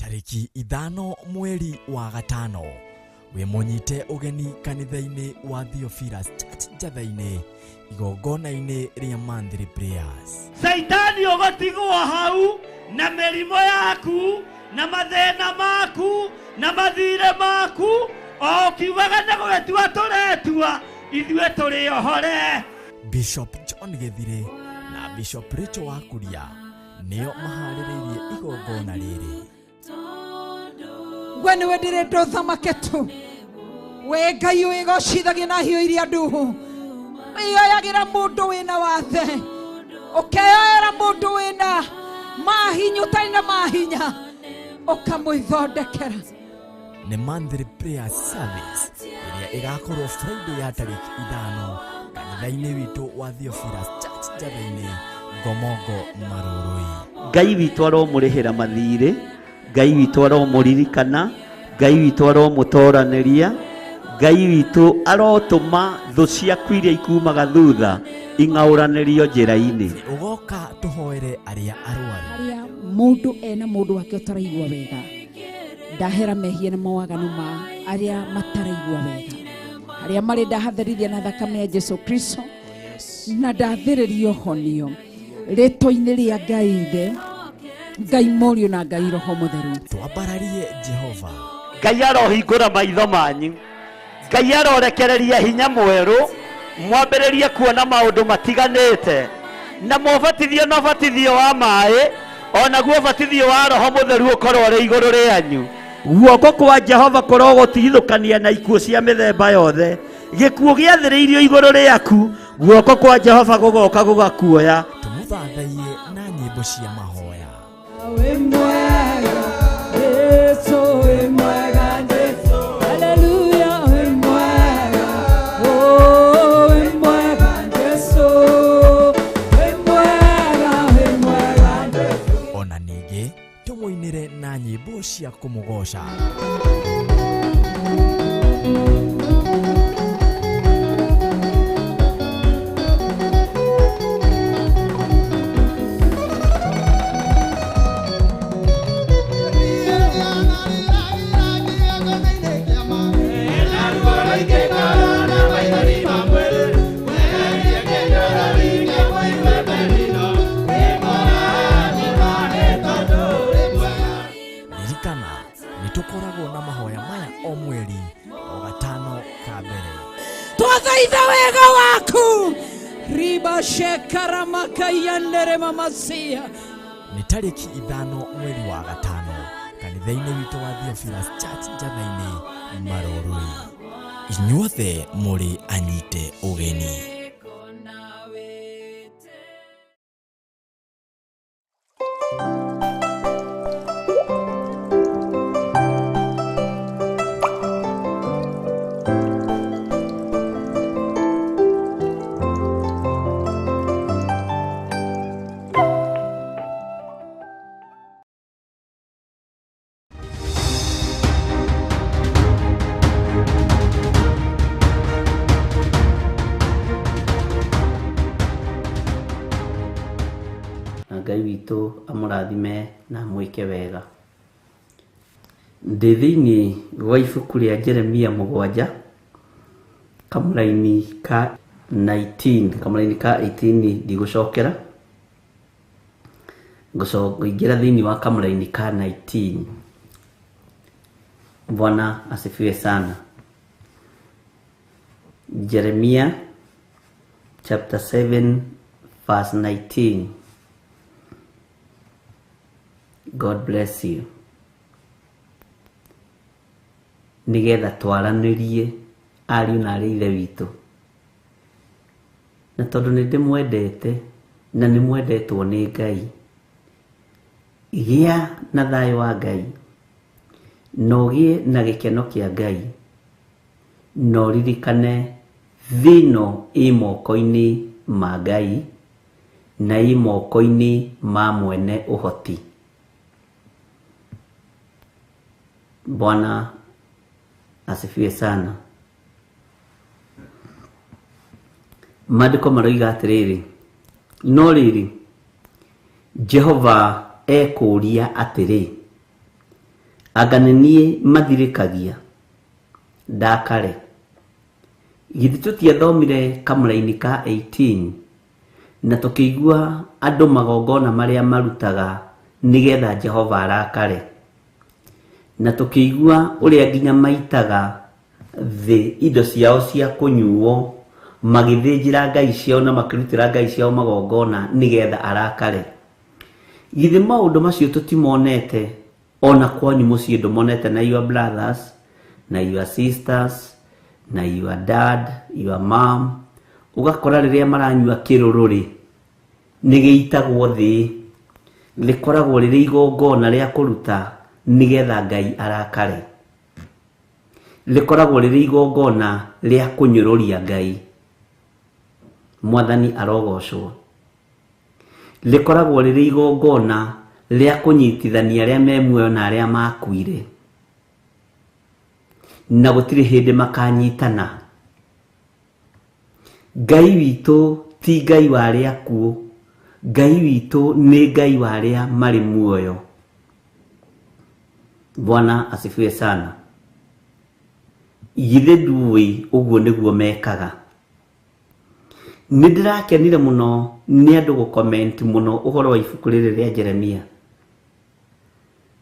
Tarĩki 5 mweri wa 5 wĩ mũnyite ũgeni kanitha-inĩ wa Theophilus Church Njatha-inĩ igongona-inĩ rĩa monthly prayers. Saitani ũgũtigwo hau na mĩrimũ yaku na mathĩna maku na mathirĩ maku o ũkiugaga nĩ gwĩtua tũretua ithuĩ tũrĩ ohore. Bishop John Gĩthirĩ na Bishop Rachel Wakuria nĩo maharĩrĩirie igongona rĩrĩ. We nĩwe ndĩrenda ũthamake tu. We Ngai wĩgocithagia na hiũ iria nduhu. Wĩyoyagĩra mũndũ wĩna wathe. Ũkeyoera mũndũ wĩna mahinya ũtarĩ na mahinya. Ũkamwĩthondekera. Nĩ monthly prayer service ĩrĩa ĩgakorwo Friday ya tarĩki 5 kanitha-inĩ witũ wa Theophilus Church Njatha-inĩ Ngomongo Marũrũi. Ngai witũ aromũrĩhĩra mathirĩ, Ngai witũ aromũririkana, Ngai witũ aromũtoranĩria, Ngai witũ arotũma thũ ciaku iria ikumaga thutha ing'aũranĩrio njĩra-inĩ. Ũgoka tũhoere arĩa arwaru. Arĩa mũndũ ena mũndũ wake ũtaraigua wega. Ndahera mehia na mawaganu ma arĩa mataraigua wega. Arĩa marĩ ndahatherithia na thakame ya Jesu Kristo na ndathĩrĩrio honio rĩtwa-inĩ rĩa Ngai Ithe, Ngai Mũriũ na Ngai Roho Mũtheru. Twambararie Jehova. Ngai arohingũra maitho manyu. Ngai arorekereria hinya mwerũ mwambĩrĩrie kuona maũndũ matiganĩte na mwabatithio na ũbatithio wa maĩ onaguo ũbatithio wa Roho Mũtheru ũkorwo ũrĩ igũrũ rĩanyu. Guoko kwa Jehova kũrogũtigithũkania na ikuũ cia mĩthemba yothe. Gĩkuũ gĩathĩrĩirio igũrũ rĩaku, guoko kwa Jehova gũgoka gũgakuoya. Tũmũthathaiye na nyĩmbo cia mahoya. Wĩ mwega, Jesũ wĩ mwega, Jesũ. Hallelujah, wĩ mwega, oh, wĩ mwega, Jesũ. Wĩ mwega, wĩ mwega, Jesũ. Ona ningĩ tũmũinĩre na nyĩmbo cia kũmũgoca. Ririkana nĩ tũkoragwo na mahoya maya o mweri o 5 ka mbere. Twathaitha wega waku. Riba shekaramakaiyanere mamasia. Nĩ tarĩki 5 mweri wa 5 kanitha-inĩ witũ wa Theophilus Church Njatha-inĩ Marũrũi. Inyuothe mũrĩ anyite ũgeni. Na Ngai witũ amũrathime na amwĩke wega. Ndĩ thĩinĩ wa ibuku rĩa Jeremia 7 kamũraini ka 19, kamũraini ka 18 ndigũcokera, ngũingĩra thĩinĩ wa kamũraini ka 19. Bwana asifiwe sana. Jeremia chapter 7 verse 19. God bless you. Nigetha twaranĩrie ariũ na arĩ ithe witũ. Na tondũ nĩ ndĩmwendete na nĩ mwendetwo nĩ Ngai, gĩa na thayũ wa Ngai, na ũgĩe na gĩkeno kĩa Ngai, na ũririkane thĩ ĩno ĩ moko-inĩ ma Ngai na ĩ moko-inĩ ma mwene ũhoti. Bwana asifiwe sana. Maandĩko maroiga atĩrĩrĩ, no rĩrĩ, Jehova ekũũria atĩrĩ, Anga nĩ niĩ mathirĩkagia ndakare. Githĩ tũtiathomire kamũraini ka 18 na tũkĩigua andũ magongona marĩa marutaga nĩgetha Jehova arakare, na tũkĩigua ũrĩa nginya maitaga thĩ indo ciao cia kũnyuo magĩthĩnjĩra ngai ciao na makĩrutĩra ngai ciao magongona nĩgetha arakare. Githĩ maũndũ macio tũtimonete ona kwanyu mũciĩ ndũmonete na your brothers na your sisters na your dad, your mom, ũgakora rĩrĩa maranyua kĩrũrũ rĩ nĩ gĩitagwo thĩ, rĩkoragwo rĩrĩ igongona rĩa kũruta nĩgetha Ngai arakare, rĩkoragwo rĩrĩ igongona rĩa kũnyũrũria Ngai. Mwathani arogocwo. Rĩkoragwo rĩrĩ igongona rĩa kũnyitithania arĩa me muoyo na arĩa makuire, na gũtirĩ hĩndĩ makanyitana. Ngai witũ ti Ngai wa arĩa akuũ, Ngai witũ nĩ Ngai wa arĩa marĩ muoyo. Bwana asifiwe sana. Githĩ nduĩ ũguo nĩguo mekaga. Nĩ ndĩrakenire mũno nĩ andũ gũ-comment mũno ũhoro wa ibuku rĩrĩ rĩa Jeremia,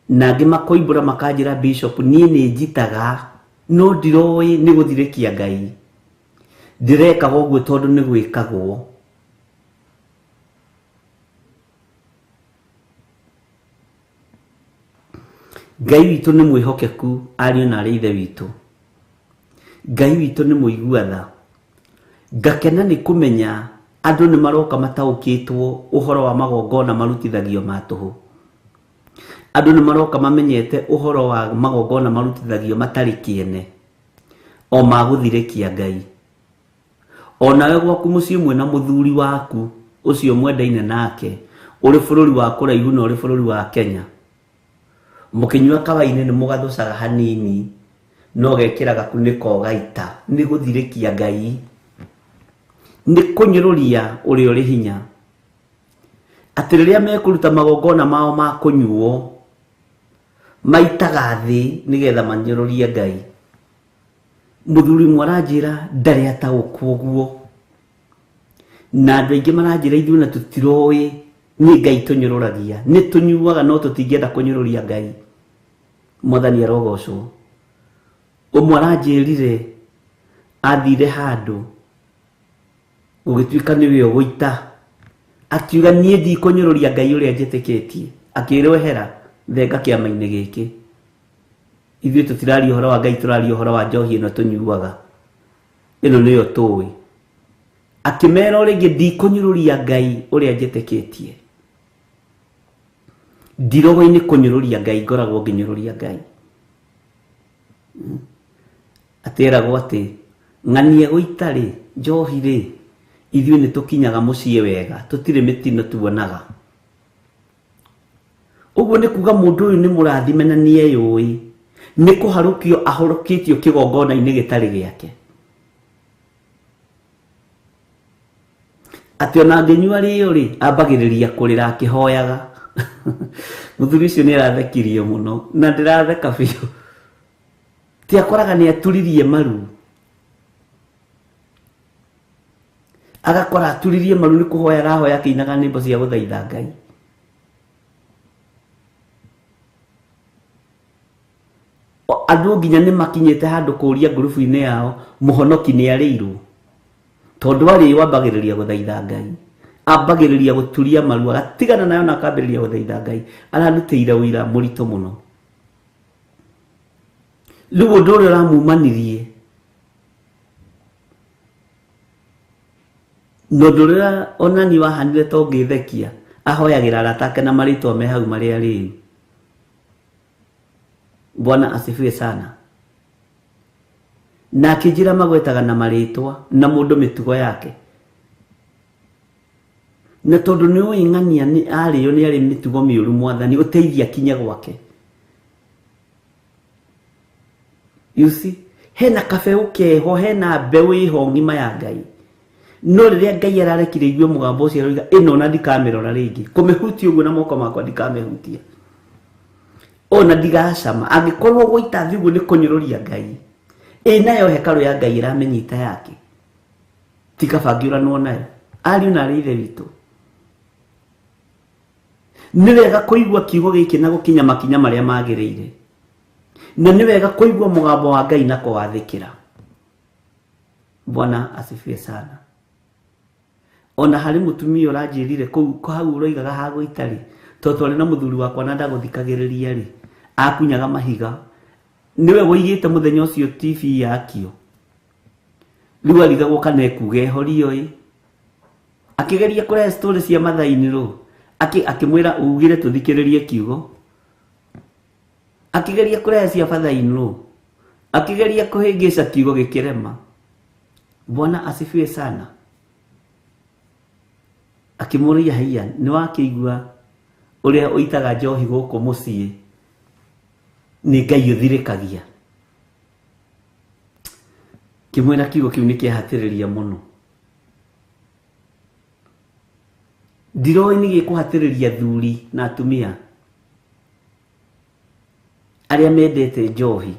na angĩ makoimbũra makanjĩra Bishop, niĩ nĩ njitaga no ndiroĩ nĩ gũthirĩkia Ngai, ndĩrekaga ũguo tondũ nĩ gwĩkagwo. Ngai witũ nĩ mwĩhokeku ariũ na arĩ ithe witũ. Ngai witũ nĩ mũigua tha. Ngakena nĩ kũmenya andũ nĩ maroka mataũkĩtwo ũhoro wa magongona marutithagio ma tũhũ. Andũ nĩ maroka mamenyete ũhoro wa magongona marutithagio matarĩ kĩene, o magũthirĩkia Ngai. Onawe gwaku mũciĩ mwĩna mũthuri waku ũcio mwendaine nake, ũrĩ bũrũri wa kũraihu na ũrĩ bũrũri wa Kenya, mũkĩnyua kawaini nĩ mũgathũcaga hanini no gekĩra gakunĩko ũgaita. Nĩ gũthirĩkia Ngai, nĩ kũnyũrũria ũrĩa ũrĩ hinya. Atĩ rĩrĩa mekũruta magongona mao ma kũnyuo maitaga thĩ nĩgetha manyũrũrie Ngai. Mũthuri ũmwe aranjĩra ndarĩ ataũkwo ũguo, na andũ aingĩ maranjĩra ithuĩ na tũtiroĩ nĩ Ngai tũnyũrũragia, nĩ tũnyuaga no tũtingĩenda kũnyũrũria Ngai. Mwathani arogocwo. Ũmwe aranjĩrire athire handũ gũgĩtuĩka nĩwe ũgũita, akiuga niĩ ndikũnyũrũria Ngai ũrĩa njĩtĩkĩtie, akĩrwo ehera thenga kĩama-inĩ gĩkĩ. Ithuĩ tũtiraria ũhoro wa Ngai, tũraria ũhoro wa njohi ĩno tũnyuaga, ĩno nĩyo tũĩ. Akĩmera o rĩngĩ ndikũnyũrũria Ngai ũrĩa njĩtĩkĩtie, ndirogo-inĩ kũnyũrũria Ngai, ngoragwo ngĩnyũrũria Ngai. Atĩragwo atĩ ng'ania gũita rĩ, njohi rĩ, ithuĩ nĩ tũkinyaga mũciĩ wega, tũtirĩ mĩtino tuonaga. Ũguo nĩ kuga mũndũ ũyũ nĩ mũrathime na nĩeyũĩ, nĩ kũharũkio ahorokĩtio kĩgongona-inĩ gĩtarĩ gĩake. Atĩ ona angĩnyua rĩo rĩ, ambagĩrĩria kũrĩra akĩhoyaga. Mũthuri ũcio nĩ arathekirio mũno na ndĩratheka biũ. Ti akoraga nĩ aturirie maru, agakora aturirie maru nĩ kũhoya arahoya akĩinaga nyĩmbo cia gũthaitha Ngai. Andũ nginya nĩ makinyĩte handũ kũũria ngurubu-inĩ yao mũhonoki nĩ arĩirwo, tondũ arĩo ambagĩrĩria gũthaitha Ngai, ambagĩrĩria gũturia maru agatigana nayo na akambĩrĩria gũthaitha Ngai. Ararutĩire ũira mũritũ mũno. Rĩu ũndũ ũrĩa ũramumanirie na ũndũ ũrĩa onani wahanire to ngĩthekia, ahoyagĩra arata ake na marĩtwa me hau marĩa rĩu. Bwana asifiwe sana. Na akĩnjĩra magwetaga na marĩtwa na mũndũ mĩtugo yake, na tondũ nĩ ũĩ ng'ania nĩ arĩo nĩ arĩ mĩtugo mĩũru, Mwathani ũteithia kinye gwake. You see, hena kabeũ keho, hena mbeũ ĩho ng'ima ya Ngai. No rĩrĩa Ngai ararekire igue mũgambo ũcio aroiga ĩno na ndikamĩrora rĩngĩ, kũmĩhutia ũguo na moko makwa ndikamĩhutia. Ona ndigacama angĩkorwo gũita thĩ ũguo nĩ kũnyũrũria Ngai. Ĩ nayo hekarũ ya Ngai ĩramenyita yake. Ti kaba ngĩũranwo nayo. Ariũ na arĩ ithe witũ. Nĩ wega kũigua kiugo gĩkĩ na gũkinya makinya marĩa magĩrĩire. Na nĩ wega kũigua mũgambo wa Ngai na kũwathĩkĩra. Bwana asifiwe sana. Ona harĩ mũtumia ũranjĩrire kũu hau ũroigaga ha gũita rĩ, tondũ twarĩ na mũthuri wakwa na ndagũthikagĩrĩria rĩ, akunyaga mahiga. Nĩwe woigĩte mũthenya ũcio TV yakio. Rĩu arigagwo kana ekuga ehorio ĩ. Akĩgeria kũrehe story cia mathaini rũ, akĩmwĩra ugire tũthikĩrĩrie kiugo. Akĩgeria kũrehe cia father-in law. Akĩgeria kũhĩngĩca kiugo gĩkĩrema. Bwana asifiwe sana. Akĩmũria haiya, nĩ wakĩigua ũrĩa ũitaga njohi gũkũ mũciĩ nĩ Ngai ũthirĩkagia. Kĩmwĩra kiugo kĩu nĩ kĩahatĩrĩria mũno. Ndiroĩ nĩ gĩkũhatĩrĩria thuri na atumia arĩa mendete njohi.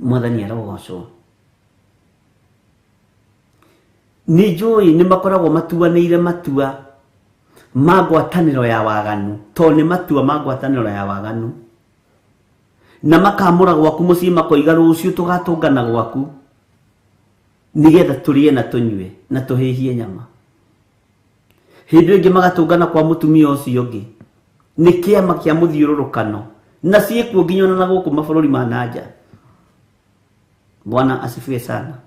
Mwathani arogocwo. Nĩ njũĩ nĩ makoragwo matuanĩire matua ma ngwatanĩro ya waganu, tondũ nĩ matua ma ngwatanĩro ya waganu. Na makamũra gwaku mũciĩ makoiga rũciũ tũgatũngana gwaku nĩgetha tũrĩe na tũnyue na tũhĩhie nyama. Hĩndĩ ĩngĩ magatũngana kwa mũtumia ũcio ũngĩ. Nĩ kĩama kĩa mũthiũrũrũkano na ciĩkuo nginya ona na gũkũ mabũrũri ma na nja. Bwana asifiwe sana.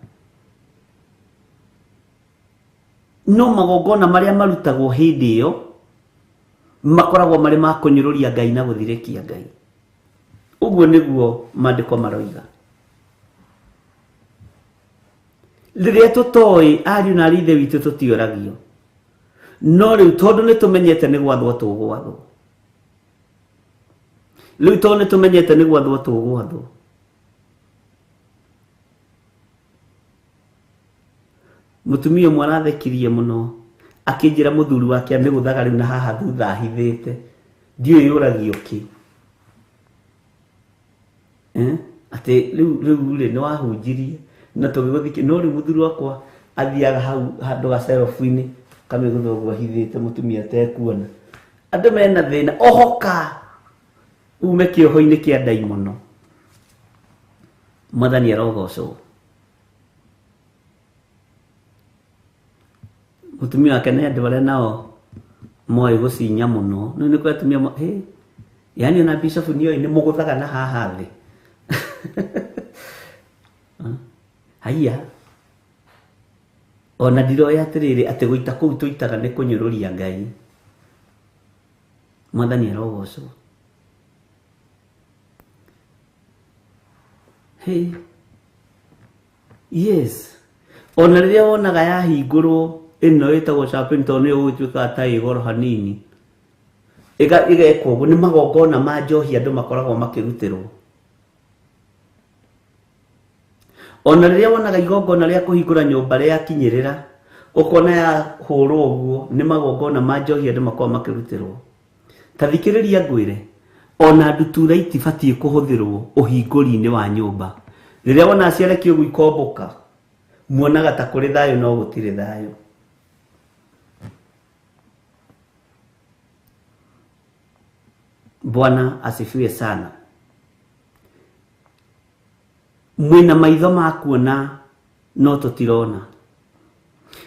No magongona marĩa marutagwo hĩndĩ ĩyo makoragwo marĩ ma kũnyũrũria Ngai na gũthirĩkia Ngai. Ũguo nĩguo maandĩko maroiga. Rĩrĩa tũtoĩ ariũ na arĩ ithe witũ tũtioragio. No rĩu tondũ nĩ tũmenyete nĩ gwathwo tũgwathwo. Rĩu tondũ nĩ tũmenyete nĩ gwathwo tũgwathwo. Mũtumia ũmwe arathekirie mũno akĩnjĩra mũthuri wake amĩgũthaga rĩu na haha thutha ahithĩte. Ndiũĩ yũragio kĩ. Atĩ rĩu rĩ nĩ wahunjirie na tũgĩgũthikia, no rĩu mũthuri wakwa athiaga hau handũ gacerobu-inĩ kamĩgũtha ũguo ahithĩte mũtumia atekuona. Andũ mena thĩna, ohoka ume kĩoho-inĩ kĩa ndaimono. Mwathani arogocwo. Mũtumia wake nĩ andũ arĩa nao moĩ gũcinya mũno. Rĩu nĩ kũrĩ atumia yani ona bishop nĩoĩ nĩ mũgũthaga na haha thĩ. Haiya. Ona ndiroĩ atĩrĩrĩ atĩ gũita kũu tũitaga nĩ kũnyũrũria Ngai. Mwathani arogocwo. Hey. Yes. Ona rĩrĩa wonaga yahingũrwo ĩno ĩtagwo champagne tondũ nĩyo ĩgũtuĩkaga ta ĩ goro hanini. Ĩgekwo ũguo nĩ magongona ma njohi andũ makoragwo makĩrutĩrwo. Ona rĩrĩa wonaga igongona rĩa kũhingũra nyũmba rĩakinyĩrĩra, ũkona yahũrwo ũguo nĩ magongona ma njohi andũ makoragwo makĩrutĩrwo. Ta thikĩrĩria ngwĩre, ona ndutura itibatiĩ kũhũthĩrwo ũhingũri-inĩ wa nyũmba. Rĩrĩa wona ciarekio ũguo ikombũka, muonaga ta kũrĩ thayũ no gũtirĩ thayũ. Bwana asifiwe sana. Mwĩna maitho ma kuona no tũtirona,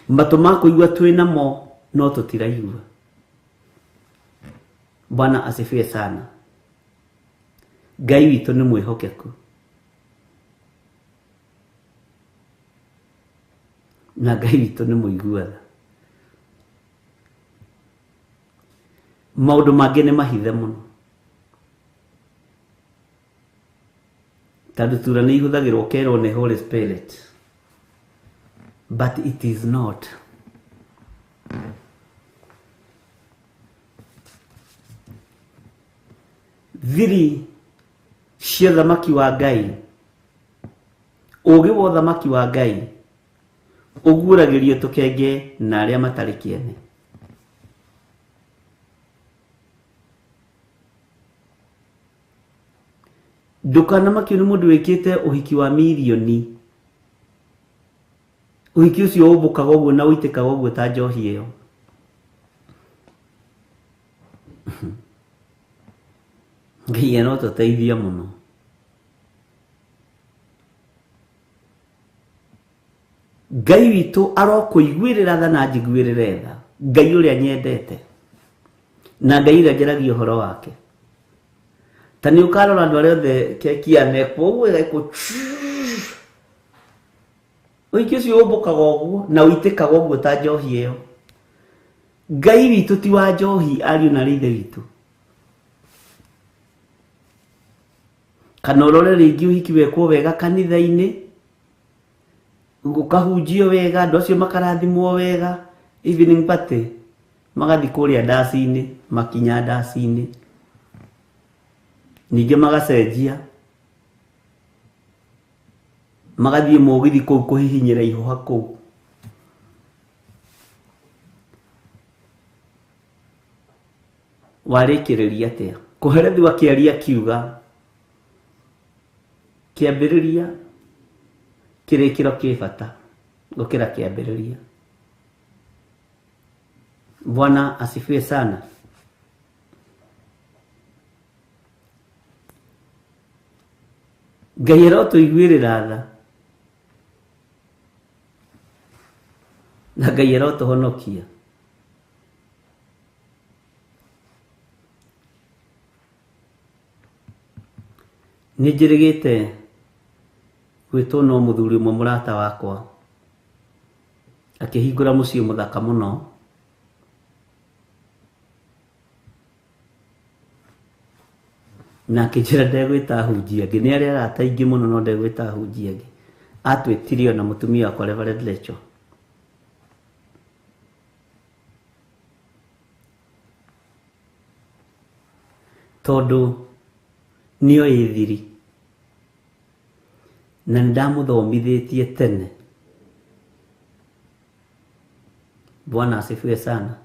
matũ ma kũigua twĩnamo no tũtiraigua. Bwana asifiwe sana. Ngai witũ nĩ mwĩhokeku na Ngai witũ nĩ mũiguaga. Maũndũ mangĩ nĩ mahithe mũno. Ta ndutura nĩ ihũthagĩrwo kerwo nĩ Holy Spirit, but it is not. Thiri cia ũthamaki wa Ngai, ũũgĩ wa ũthamaki wa Ngai ũguũragĩrio tũkenge na arĩa matarĩ kĩene. Ndũkanamakio nĩ mũndũ wĩkĩte ũhiki wa mirioni. Ũhiki ũcio ũmbũkaga ũguo na ũitĩkaga ũguo ta njohi ĩyo. Ngai arotũteithia mũno. Ngai witũ arokũiguĩrĩra tha na anjiguĩrĩre tha. Ngai ũrĩa nyendete na Ngai ũrĩa njaragia ũhoro wake. Ta nĩ ũkarora andũ arĩa othe keki yanekwo ũguo ĩgekwo ũhiki ũcio ũmbũkaga ũguo na ũitĩkaga ũguo ta njohi ĩyo. Ngai witũ ti wa njohi ariũ na arĩ ithe witũ. Kana ũrore rĩngĩ ũhiki wekwo wega kanitha-inĩ, ũkahunjio wega, andũ acio makarathimwo wega, evening party magathiĩ kũrĩa ndaci-inĩ, makinya ndaci-inĩ, ningĩ magacenjia magathiĩ mũgithi kũu kũhihinyĩra ihũha kũu. Warĩkĩrĩria atĩa? Kũherethu akĩaria akiuga kĩambĩrĩria kĩrĩkĩro kĩ bata gũkĩra kĩambĩrĩria. Bwana asifiwe sana. Ngai arotũiguĩrĩra tha na Ngai arotũhonokia. Nĩ njĩrĩgĩte gwĩtwo no mũthuri ũmwe mũrata wakwa akĩhingũra mũciĩ mũthaka mũno. Na akĩnjĩra ndegwĩta ahunjia angĩ. Nĩ arĩ arata aingĩ mũno no ndegwĩta ahunjia angĩ. Atwĩtire ona mũtumia wakwa Reverend Lecho. Tondũ nĩoĩ thiri na nĩ ndamũthomithĩtie tene. Bwana asifiwe sana.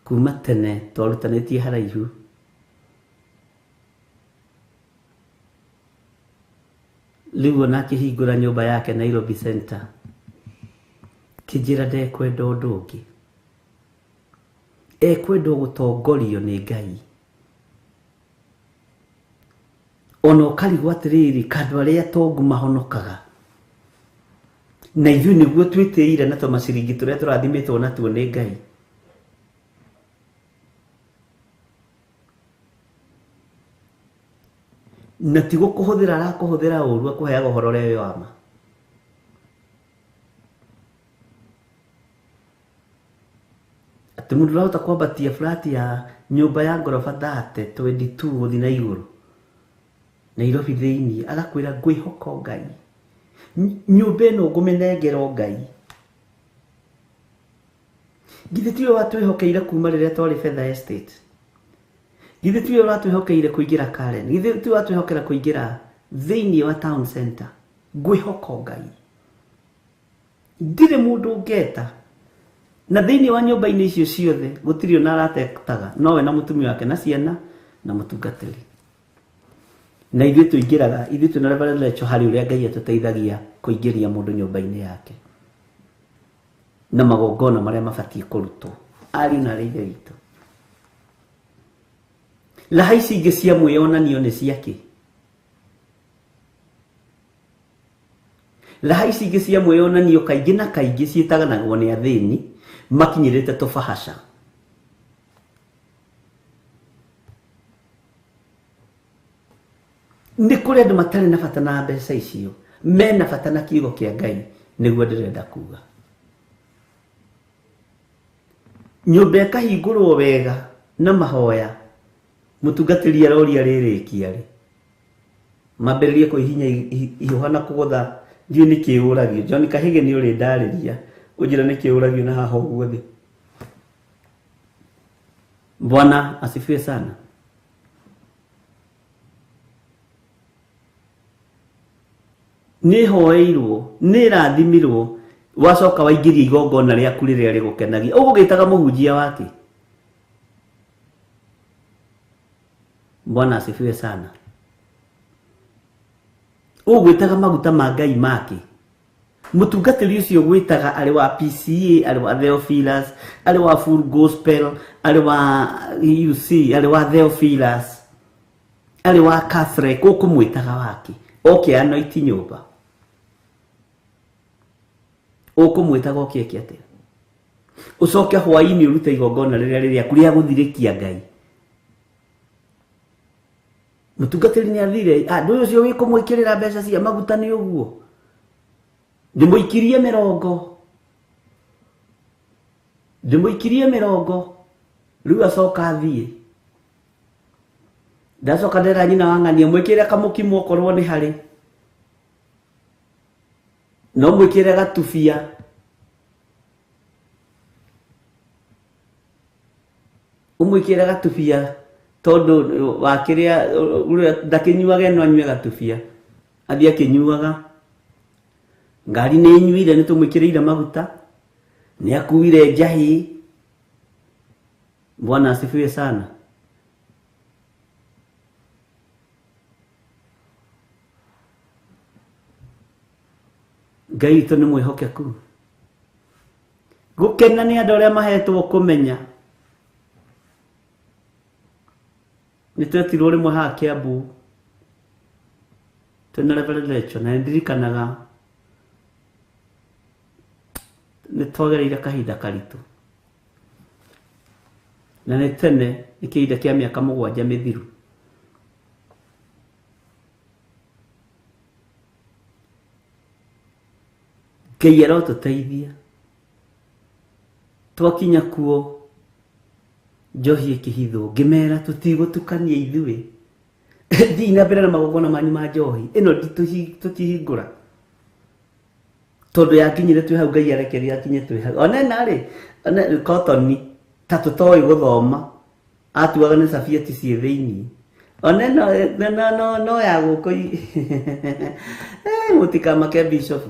Kuma tene twarutanĩtie haraihu. Rĩu ona akĩhingũra nyũmba yake Nairobi Center, kĩnjĩra ndekwenda ũndũ ũngĩ, ekwenda gũtongorio nĩ Ngai. Ona ũkarigwo atĩrĩrĩ, kandũ arĩa atongu mahonokaga na ithuĩ nĩguo twĩtĩire na tũmaciringi tũrĩa tũrathimĩtwo natuo nĩ Ngai. Na ti gũkũhũthĩra arakũhũthĩra ũru, akũheaga ũhoro ũrĩa wĩ wa ma. Atĩ mũndũ ũrahota kwambatia flat ya nyũmba ya ngoroba 30, 22 gũthiĩ na igũrũ Nairobi thĩiniĩ, agakwĩra ngwĩhoka o Ngai, nyũmba ĩno ngũmĩnengera o Ngai. Githĩ tiwe watwĩhokeire kuma rĩrĩa twarĩ Fedha Estate? Githĩ tiwe ũratwĩhokeire kũingĩra Karen? Githĩ tiwe watwĩhokera kũingĩra thĩiniĩ wa town center? Ngwĩhoka o Ngai, ndirĩ mũndũ ngeta. Na thĩiniĩ wa nyũmba-inĩ icio ciothe gũtirĩ ona aratetaga, nowe na mũtumia wake na ciana na mũtungatĩri. Na ithuĩ tũingĩraga, ithuĩ twĩna Reverend Lecho harĩ ũrĩa Ngai atũteithagia kũingĩria mũndũ nyũmba-inĩ yake na magongona marĩa mabatiĩ kũrutwo. Ariũ na arĩ ithe witũ, raha ici ingĩ cia mwĩyonanio nĩ ciakĩ? Raha ici ingĩ cia mwĩyonanio kaingĩ na kaingĩ ciĩtaganagwo nĩ athĩni makinyĩrĩte tũbahaca. Nĩ kũrĩ andũ matarĩ na bata na mbeca icio, mena bata na kiugo kĩa Ngai, nĩguo ndĩrenda kuga. Nyũmba ĩkahingũrwo wega na mahoya, mũtungatĩri aroria rĩrĩkia rĩ, mambĩrĩrie kũhihinya ihũha na kũgũtha, ndiũĩ nĩ kĩ ũragio. John Kahĩgĩ nĩ ũrĩ ndarĩria, ũnjĩra nĩ kĩ ũragio na haha ũguo thĩ. Bwana asifiwe sana. Nĩ hoeirwo, nĩ ĩrathimirwo, wacoka waingĩria igongona rĩaku rĩrĩa rĩgũkenagia. Ũgũgĩtaga mũhunjia wake? Bwana asifiwe sana. Ũgwĩtaga maguta ma Ngai make. Mũtungatĩri ũcio gwĩtaga arĩ wa PCA, arĩ wa Theophilus, arĩ wa Full Gospel, arĩ wa UC, arĩ wa Theophilus, arĩ wa Catholic, ũkũmwĩtaga wake. Oke anoiti nyũmba. Ũkũmwĩtaga oke eke atĩa? Ũcoke hwaĩ-inĩ ũrute igongona rĩrĩa rĩrĩaku rĩa gũthirĩkia Ngai. Mũtungatĩri nĩ athire, ndũyũ ũcio wĩkũmwĩkĩrĩra mbeca cia maguta nĩ ũguo. Ndĩmũikirie mĩrongo. Ndĩmũikirie mĩrongo. Rĩu acoka athiĩ. Ndacoka ndera nyina wa ng'ania mwĩkĩre kamũkimo okorwo nĩ harĩ. No mwĩkĩre gatubia. Ũmwĩkĩre gatubia tondũ wa kĩrĩa ndakĩnyuaga ĩno anyue gatubia. Athiĩ akĩnyuaga. Ngari nĩ ĩnyuire nĩ tũmwĩkĩrĩire maguta. Nĩ akuire njahĩ. Bwana asifiwe sana. Ngai witũ nĩ mwĩhokeku. Gũkena nĩ andũ arĩa mahetwo kũmenya. Nĩ twetirwo rĩmwe haha Kiambu twĩna Reverend Rachel na nĩndirikanaga nĩ twagereire kahinda karitũ. Na nĩ tene, nĩ kĩhinda kĩa mĩaka 7 mĩthiru. Ngai arotũteithia. Twakinya kuo njohi ĩkĩhithwo, ngĩmera tũtigũtukania ithuĩ. Thiĩ na mbere na magongona manyu ma njohi ĩno tũtihingũra. Tondũ yakinyire twĩ hau, Ngai arekereria akinye twĩ hau. Ona ĩna rĩ, ona kotoni ta tũtoĩ gũthoma, atuaga nĩ cabiati ciĩ thĩiniĩ. Ona ĩno no ya gũkũ mũtikamake bishop.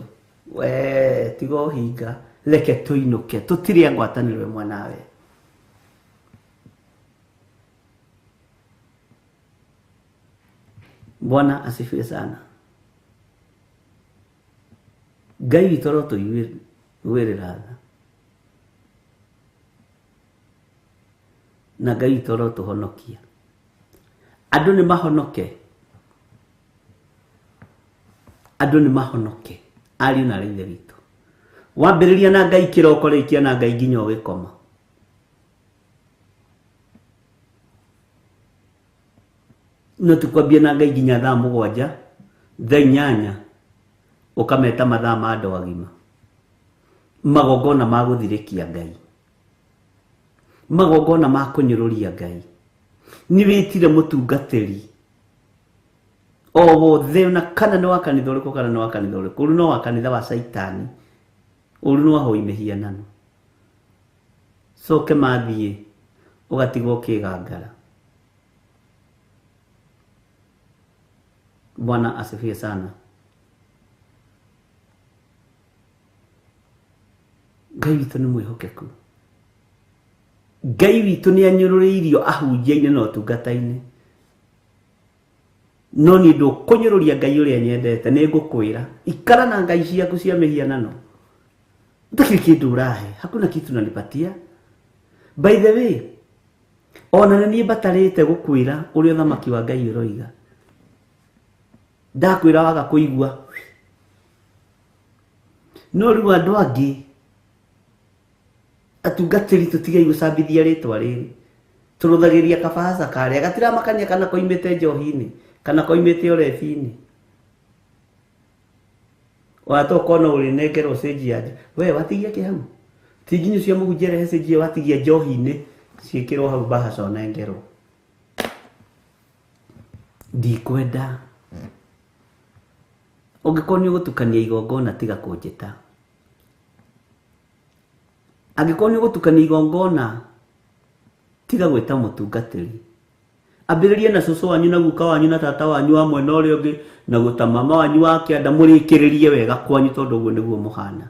We tiga ũhinga, reke tũinũke, tũtirĩ a ngwatanĩro ĩmwe nawe. Bwana asifiwe sana. Ngai witũ arotũiguĩrĩra tha. Na Ngai witũ arotũhonokia. Andũ nĩ mahonoke. Andũ nĩ mahonoke. Ariũ na aarĩ a Ithe witũ. Wambĩrĩria na Ngai kĩroko, rĩkia na Ngai nginya ũgĩkoma. No ti kwambia na Ngai nginya thaa 7, thaa 8, ũkameta mathaa ma andũ agima. Magongona ma gũthirĩkia Ngai. Magongona ma kũnyũrũria Ngai. Nĩ wĩtire mũtungatĩri o wothe, ona kana nĩ wa kanitha ũrĩkũ, kana nĩ wa kanitha ũrĩkũ, ũrĩ no wa kanitha wa Caitani, ũrĩ no ahoi mĩhianano. Coke mathiĩ ũgatigwo ũkĩgangara. Bwana asifiwe sana. Ngai witũ nĩ mwĩhokeku. Ngai witũ nĩ anyũrũrĩirio ahunjia-inĩ na ũtungata-inĩ. No niĩ ndũkũnyũrũria Ngai ũrĩa nyendete, nĩ ngũkwĩra ikara na ngai ciaku cia mĩhianano. Ndũkĩrĩ kĩndũ ũrahe, hakuna kitu unanipatia. By the way, ona nĩ niĩ mbatarĩte gũkwĩra ũrĩa ũthamaki wa Ngai ũroiga. Ndakwĩra waga kũigua. No rĩu andũ angĩ atungatĩri tũtigai gũcambithia rĩtwa rĩrĩ. Tũrũthagĩria kabahaca karĩa gatiramakania kana koimĩte njohi-inĩ kana koimĩte ũrebi-inĩ. Ona to ũkorwo no ũrĩnengerwo cĩnji ya we watigia kĩ hau? Ti nginyo cia mũhunjia rehe cĩnji watigia njohi-inĩ ciĩkĩrwo hau mbahaca ũnengerwo. Ndikwenda. Ũngĩkorwo nĩ ũgũtukania igongona tiga kũnjĩta. Angĩkorwo nĩ ũgũtukania igongona tiga gwĩta mũtungatĩri. Ambĩrĩria na cũcũ wanyu na guka wanyu na tata wanyu wa mwena ũrĩa ũngĩ na gũta mama wanyu wa kĩanda, mũrĩkĩrĩrie wega kwanyu tondũ ũguo nĩguo mũhana.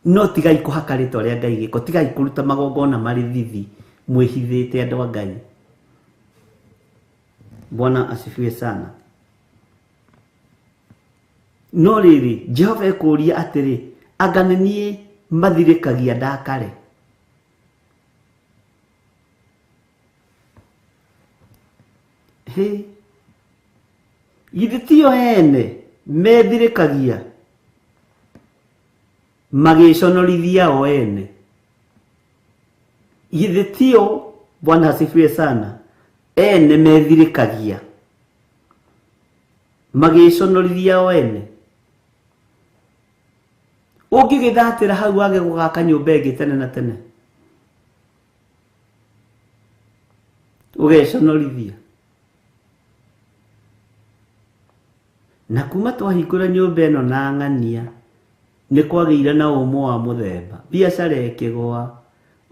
No tigai kũhaka rĩtwa rĩa Ngai gĩko, tigai kũruta magongona marĩ thithi mwĩhithĩte andũ a Ngai. Bwana asifiwe sana. No rĩrĩ, Jehova ekũũria atĩrĩ, anga nĩ niĩ mathirĩkagia ndakare? Hĩ, githĩ tio ene methirĩkagia magĩconorithia o ene? Githĩ tio, Bwana asifiwe sana, ene methirĩkagia magĩconorithia o ene? Ũngĩgĩthatĩra hau wage gũgaka nyũmba ĩngĩ tene na tene, ũgeconorithia. Na kuma twahingũra nyũmba ĩno na ng'ania, nĩ kwagĩire na ũmũ wa mũthemba, biacara ĩkĩgũa,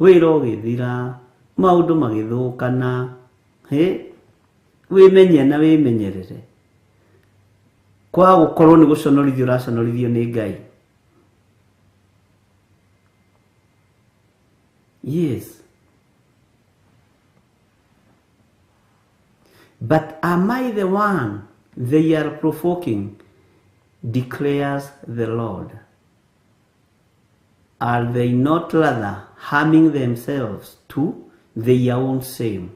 wĩra ũgĩthira, maũndũ magĩthũkana. Hĩ, wĩmenye na wĩmenyerere, kwaga gũkorwo nĩ gũconorithio ũraconorithio nĩ Ngai. Yes. But am I the one they are provoking, declares the Lord? Are they not rather harming themselves to their own shame?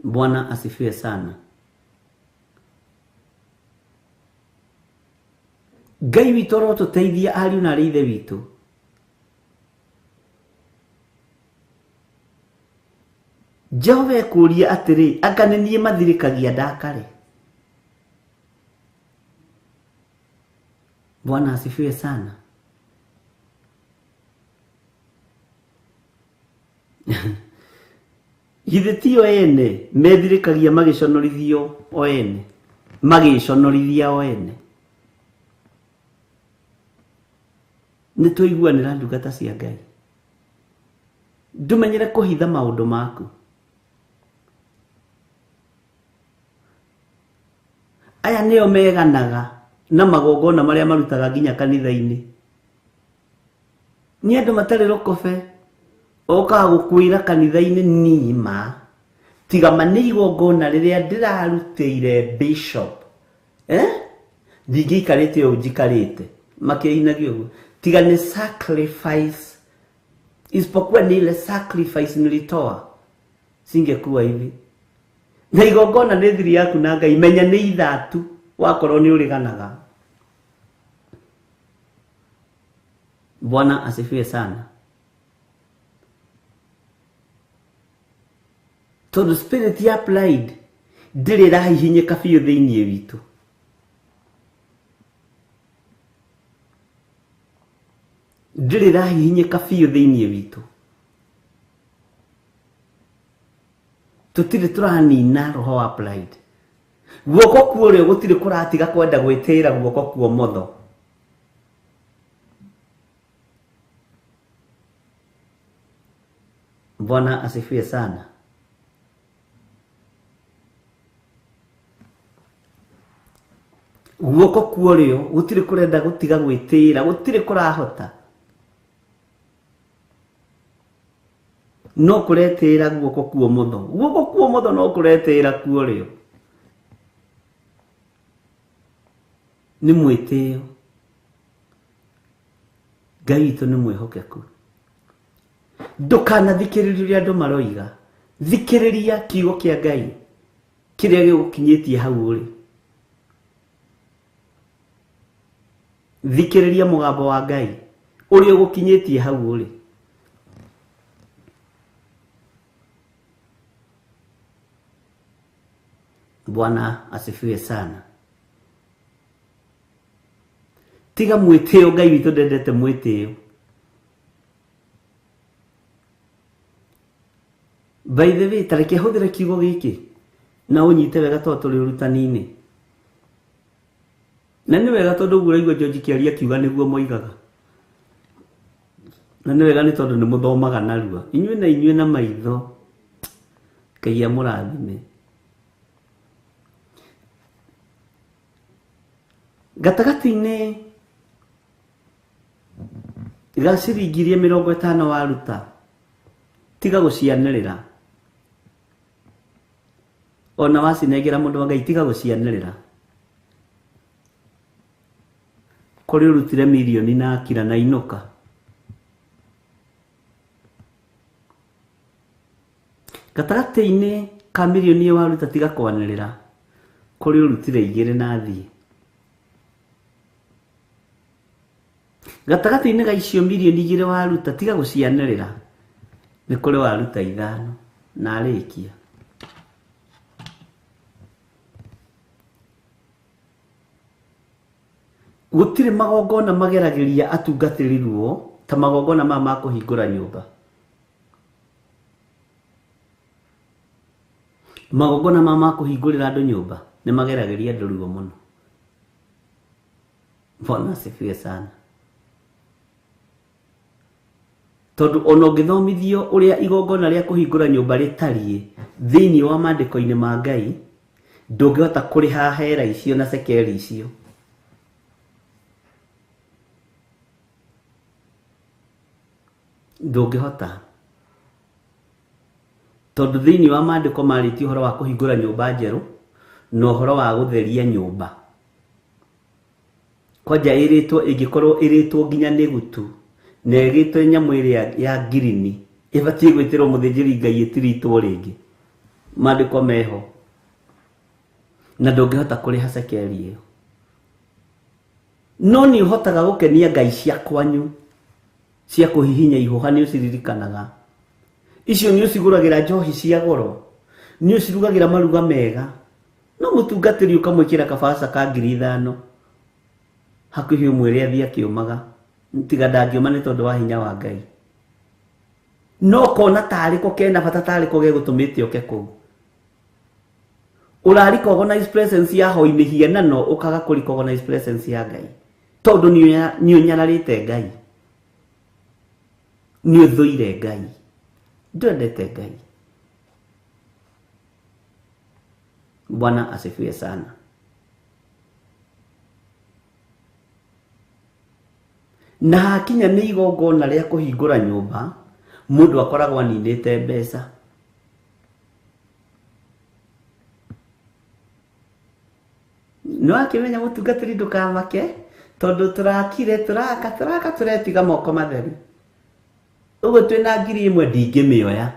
Bwana asifiwe sana. Ngai witũ arotũteithia ariũ na arĩ ithe witũ. Jehova ekũũria atĩrĩ, anga nĩ niĩ mathirĩkagia ndakare? Bwana asifiwe sana. Githĩ tio ene methirĩkagia magĩconorithio o ene, magĩconorithia o ene? Nĩ twaiguanĩra ndungata cia Ngai. Ndũmenyere kũhitha maũndũ maku. Aya nĩo meganaga na magongona marĩa marutaga nginya kanitha-inĩ. Nĩ andũ matarĩ rũkobe, okaga gũkwĩra kanitha-inĩ nima, tiga ma nĩ igongona rĩrĩa ndĩrarutĩire bishop. Ndingĩikarĩte ũũ njikarĩte, makĩinagia ũguo. Tiga nĩ sacrifice, isipokuwa ni ile sacrifice nilitoa, singekuwa hivi. Na igongona nĩ thiri yaku na Ngai, menya nĩ ithatu wakorwo nĩ ũrĩganaga. Bwana asifiwe sana. Tondũ spirit ya pride ndĩrĩ ĩrahihinyĩka biũ thĩinĩ witũ. Ndĩrĩ ĩrahihinyĩka biũ thĩinĩ witũ. Tũtirĩ tũranina roho wa pride. Guoko kuo gũtirĩ kũratiga kwenda gwĩtĩĩra guoko kuo motho. Bwana asifiwe sana. Guoko kuo rĩo gũtirĩ kũrenda gũtiga gwĩtĩĩra, gũtirĩ kũrahota. No kũretĩĩra guoko kuo motho. Guoko kuo motho no kũretĩĩra kuo rĩo. Nĩ mwĩtĩo. Ngai witũ nĩ mwĩhokeku. Ndũkanathikĩrĩrie ũrĩa andũ maroiga. Thikĩrĩria kiugo kĩa Ngai kĩrĩa gĩgũkinyĩtie hau ũrĩ. Thikĩrĩria mũgambo wa Ngai ũrĩa ũgũkinyĩtie hau ũrĩ. Bwana asifiwe sana. Tiga mwĩtĩo, Ngai witũ ndendete mwĩtĩo. By the way, ta reke hũthĩre kiugo gĩkĩ na ũnyite wega tondũ tũrĩ ũrutani-inĩ. Na nĩ wega tondũ ũguo ũraigua George kĩaria kiuga nĩguo moigaga. Na nĩ wega nĩ tondũ nĩ mũthomaga narua. Inyuĩ na inyuĩ na maitho, Ngai amũrathime. Gatagatĩ-inĩ ga ciringi iria 50 waruta, tiga gũcianĩrĩra. Ona wacinengera mũndũ wa Ngai tiga gũcianĩrĩra. Kũrĩ ũrutire mirioni na akira na inũka. Gatagatĩ-inĩ ka mirioni ĩyo waruta tiga kwanĩrĩra. Kũrĩ ũrutire 2 na thiĩ. Gatagatĩ-inĩ ga icio mirioni 2 waruta tiga gũcianĩrĩra. Nĩ kũrĩ waruta 5 na arĩkia. Gũtirĩ magongona mageragĩria atungatĩri ruo ta magongona maya ma kũhingũra nyũmba. Magongona maya ma kũhingũrĩra andũ nyũmba nĩ mageragĩria andũ ruo mũno. Bwana asifiwe sana. Tondũ ona ũngĩthomithio ũrĩa igongona rĩa kũhingũra nyũmba rĩtariĩ thĩinĩ wa maandĩko-inĩ ma Ngai, ndũngĩhota kũrĩha hera icio na cekeri icio. Ndũngĩhota. Tondũ thĩinĩ wa maandĩko marĩtie ũhoro wa kũhingũra nyũmba njerũ na ũhoro wa gũtheria nyũmba. Kwanja ĩrĩtwo ĩngĩkorwo ĩrĩtwo nginya nĩ gutu na ĩgĩtwo nyamũ ĩrĩa ya ngirini ĩbatiĩ gwĩtĩrwo mũthĩnjĩri Ngai ĩtiritwo rĩngĩ. Maandĩko meho. Na ndũngĩhota kũrĩha cekeri ĩyo. No nĩ ũhotaga gũkenia Ngai cia kwanyu cia kũhihinya ihũha nĩ ũciririkanaga. Icio nĩ ũcigũragĩra njohi cia goro, nĩ ũcirugagĩra maruga mega. No mũtungatĩri ũkamwĩkĩra kabaca ka 5,000 hakuhĩ ũmwĩre athiĩ akĩũmaga, tiga ndangĩũma nĩ tondũ wa hinya wa Ngai. No kona tarĩ ko kena bata tarĩ ko gegũtũmĩte ũke kũu. Ũra recognize presence ya hoi mĩhianano ũkaga kũ recognize presence ya Ngai. Tondũ nĩ ũnyararĩte Ngai. Nĩ ũthũire Ngai. Ndwendete Ngai. Bwana asifiwe sana. Na hakinya nĩ igongona rĩa kũhingũra nyũmba, mũndũ akoragwo aninĩte mbeca. No akĩmenya mũtungatĩri ndũkamake tondũ tũrakire tũraka tũraka tũretiga moko matheru. Ũguo twĩna 1,000 ndingĩmĩoya.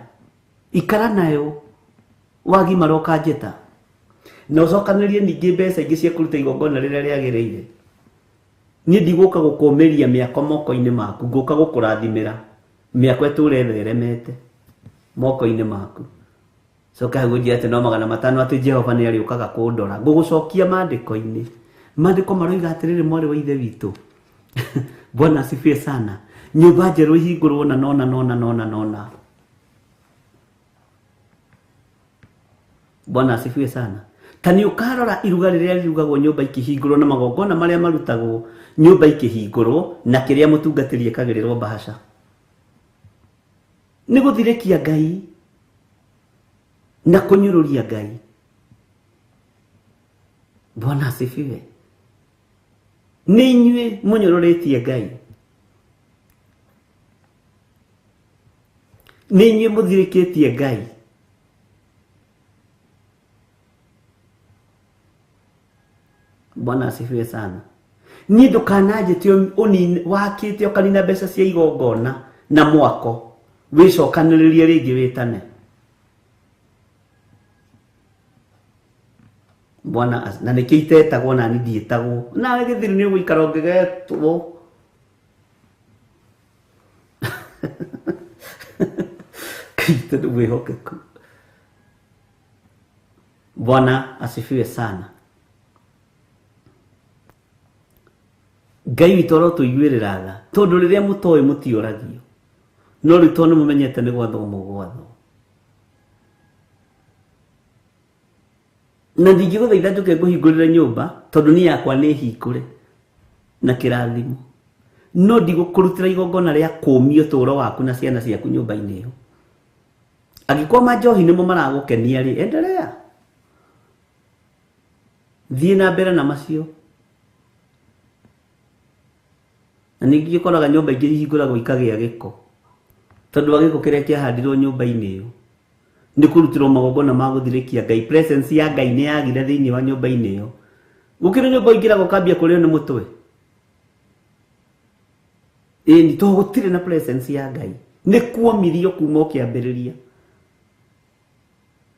Ikara nayo wagimara ũkanjĩta. Na ũcokanĩrĩrie ningĩ mbeca ingĩ cia kũruta igongona rĩrĩa rĩagĩrĩire. Niĩ ndigũka gũkũmĩria mĩako moko-inĩ maku, ngũka gũkũrathimĩra mĩako ĩtũre ĩtheremete moko-inĩ maku. Coka hau ũnjĩre atĩ no 500 atĩ Jehova nĩ arĩũkaga kũndora. Ngũgũcokia maandĩko-inĩ. Maandĩko maroiga atĩrĩrĩ mwarĩ wa ithe witũ. Bwana asifiwe sana. Nyũmba njerũ ihingũrwo na nona nona nona nona. Bwana asifiwe sana. Ta nĩ ũkarora iruga rĩrĩa rĩrugagwo nyũmba ikĩhingũrwo na magongona marĩa marutagwo nyũmba ikĩhingũrwo na kĩrĩa mũtungatĩri ekagĩrĩrwo mbahaca. Nĩ gũthirĩkia Ngai na kũnyũrũria Ngai. Bwana asifiwe. Nĩ inyuĩ mũnyũrũrĩtie Ngai. Nĩ inyuĩ mũthirĩkĩtie Ngai. Bwana asifiwe sana. Niĩ ndũkananjĩte wakĩte ũkanina mbeca cia igongona na mwako wĩcokanĩrĩrie rĩngĩ wĩtane. Bwana na nĩkĩo itetagwo na niĩ ndiĩtagwo. Nawe gĩthiri nĩ ũgũikara ũngĩgetwo. Kristo nĩ mwĩhokeku. Bwana asifiwe sana. Ngai witũ arotũiguĩrĩra tha tondũ rĩrĩa mũtoĩ mũtiũragio, no rĩu tondũ nĩmũmenyete nĩ gwathwo mũgwathwo. Na ndingĩgũthaitha njũke ngũhingũrĩre nyũmba tondũ niĩ yakwa nĩ hingũre na kĩrathimo, no ndigũkũrutĩra igongona rĩa kũũmia ũtũũro waku na ciana ciaku nyũmba-inĩ ĩyo. Angĩkorwo manjohi nĩmo maragũkenia rĩ, endelea, thiĩ na mbere na macio. Na ningĩ ũkoraga nyũmba ingĩ ihingũragwo ikagĩa gĩko tondũ wa gĩko kĩrĩa kĩahandirwo nyũmba-inĩ ĩyo. Nĩ kũrutĩrwo magongona ma gũthirĩkia Ngai. Presence ya Ngai nĩ yagire thĩinĩ wa nyũmba-inĩ ĩyo. Gũkĩrĩ nyũmba ũingĩraga ũkambia kũrĩo nĩ mũtwe. Ĩni to gũtirĩ na presence ya Ngai. Nĩ kuomirio kuma ũkĩambĩrĩria.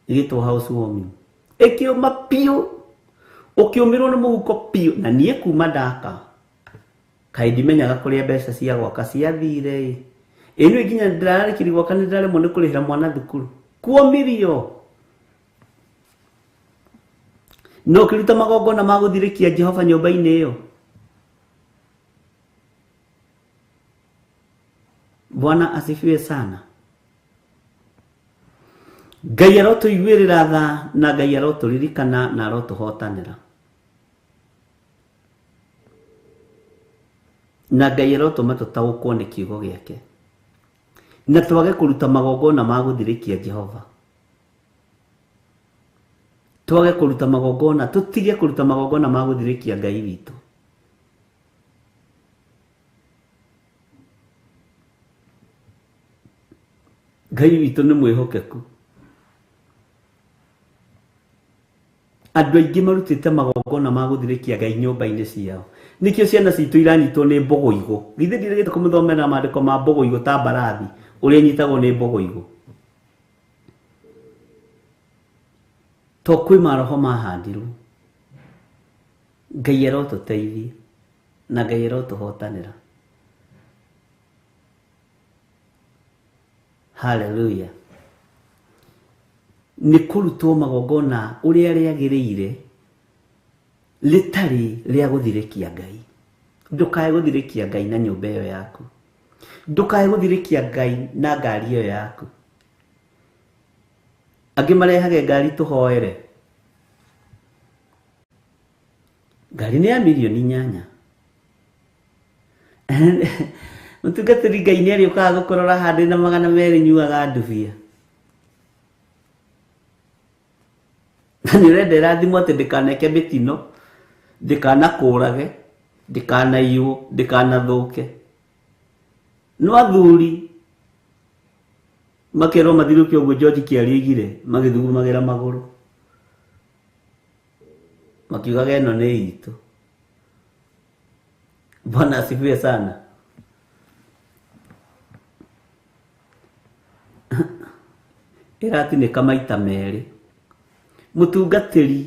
Ĩgĩtwo house warming. Ĩkĩũma biũ. Ũkĩũmĩrwo nĩ mũhuko biũ. Na niĩ kuma ndaka. Kaĩ ndimenyaga kũrĩa mbeca cia gwaka ciathire ĩ. Ĩ niĩ nginya ndĩrarĩkirie gwaka nĩ ndĩraremwo nĩ kũrĩhĩra mwana thukuru. Kuomirio. No ũkĩruta magongona ma gũthirĩkia Jehova nyũmba-inĩ ĩyo. Bwana asifiwe sana. Ngai arotũiguĩrĩra tha na Ngai arotũririkana na arotũhotanĩra. Na Ngai arotũma tũtaũkwo nĩ kiugo gĩake. Na twage kũruta magongona ma gũthirĩkia Jehova. Twage kũruta magongona, tũtige kũruta magongona ma gũthirĩkia Ngai witũ. Ngai witũ nĩ mwĩhokeku. Andũ aingĩ marutĩte magongona ma gũthirĩkia Ngai nyũmba-inĩ ciao. Nĩkĩo ciana citũ iranyitwo nĩ mbũgũigũ. Githĩ ndirĩgĩte kũmũthomera maandĩko ma mbũgũigũ ta mbarathi ũrĩa ĩnyitagwo nĩ mbũgũigũ. To kwĩ maroho mahandirwo. Ngai arotũteithia na Ngai arotũhotanĩra. Hallelujah. Nĩ kũrutwo magongona ũrĩa rĩagĩrĩire rĩtarĩ rĩa gũthirĩkia Ngai. Ndũkae gũthirĩkia Ngai na nyũmba ĩyo yaku. Ndũkae gũthirĩkia Ngai na ngari ĩyo yaku. Angĩ marehage ngari tũhoere. Ngari nĩ ya mirioni 8. Mũtungatĩri Ngai nĩ arĩũkaga gũkũrora handũ na 200 nyuaga ndubia. Na nĩ ũrenda ĩrathimwo atĩ ndĩkaneke mĩtino, ndĩkanakũrage, ndĩkanaiywo, ndĩkanathũke. No athuri makerwo mathirũke ũguo George Kĩario oigire, magĩthugumagĩra magũrũ. Makiugaga ĩno nĩ itũ. Bwana asifiwe sana. Ĩratinĩka maita merĩ. Mũtungatĩri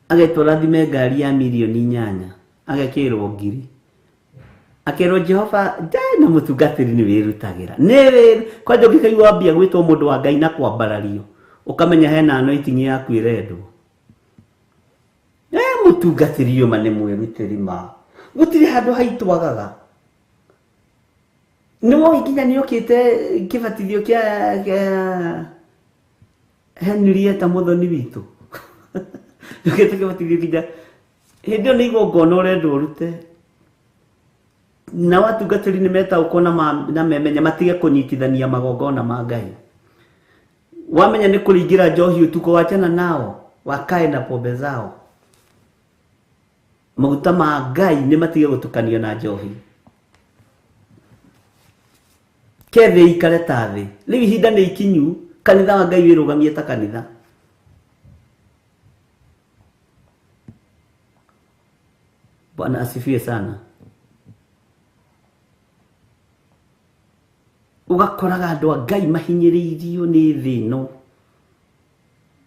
agetwo rathime ngari ya mirioni 8, agekĩrwo ngiri. Akerwo Jehova ndai na mũtungatĩri nĩ wĩrutagĩra. Nĩ kwanja ũngĩkaigua wambia gwĩtwo mũndũ wa Ngai na kwambarario, ũkamenya hena anointing yaku ĩrendwo. Mũtungatĩri ũyũ ma nĩ mwĩrutĩri ma. Gũtirĩ handũ haitwagaga. Nĩ woĩ nginya nĩ okĩte kĩbatithio kĩa Henrietta mũthoni witũ. Nĩokĩte kĩbatithio nginya hĩndĩ ĩyo nĩ igongona ũrendwo ũrute. Nao atungatĩri nĩ metaũkwo na memenya matige kũnyitithania magongona ma Ngai. Wamenya nĩ kũringĩra njohi ũtukũ, wachana nao, wakae na pombe zao. Maguta ma Ngai nĩ matige gũtukanio na njohi. Ke thĩ ikare ta thĩ. Rĩu ihinda nĩ ikinyu, kanitha wa Ngai wĩrũgamie ta kanitha. Bwana asifiwe sana. Ũgakoraga andũ a Ngai mahinyĩrĩirio nĩ thĩ ĩno,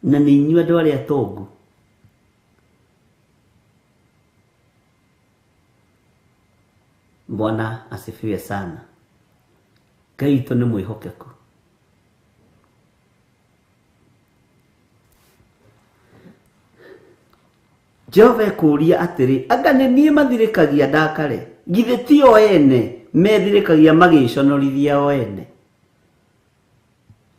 na nĩ inyuĩ andũ arĩa atongu. Bwana asifiwe sana. Ngai witũ nĩ mwĩhokeku. Jehova ekũũria atĩrĩ, anga nĩ niĩ mathirĩkagia ndakare? Githĩ ti o ene methirĩkagia magĩconorithia o ene?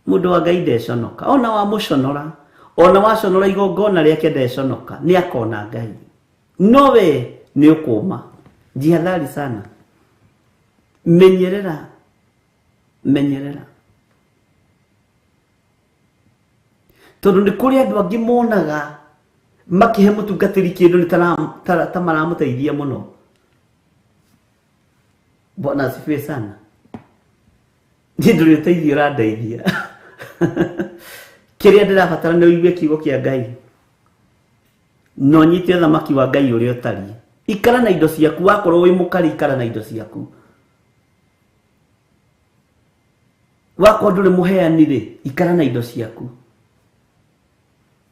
Mũndũ wa Ngai ndeconoka. Ona wamũconora, ona waconora igongona rĩake ndeconoka, nĩ akona Ngai. No we nĩ ũkũma. Jihadhari sana. Menyerera, menyerera. Tondũ nĩ kũrĩ andũ angĩ monaga makĩhe mũtungatĩri kĩndũ nĩ ta maramũteithia mũno. Bwana asifiwe sana. Niĩ ndũrĩ ũteithio ũrandeithia. Kĩrĩa ndĩrabatara nĩ ũigue kiugo kĩa Ngai na ũnyite ũthamaki wa Ngai ũrĩa ũtariĩ. Ikara na indo ciaku, wakorwo wĩ mũkari ikara na indo ciaku. Wakorwo ndũrĩ mũheani rĩ, ikara na indo ciaku.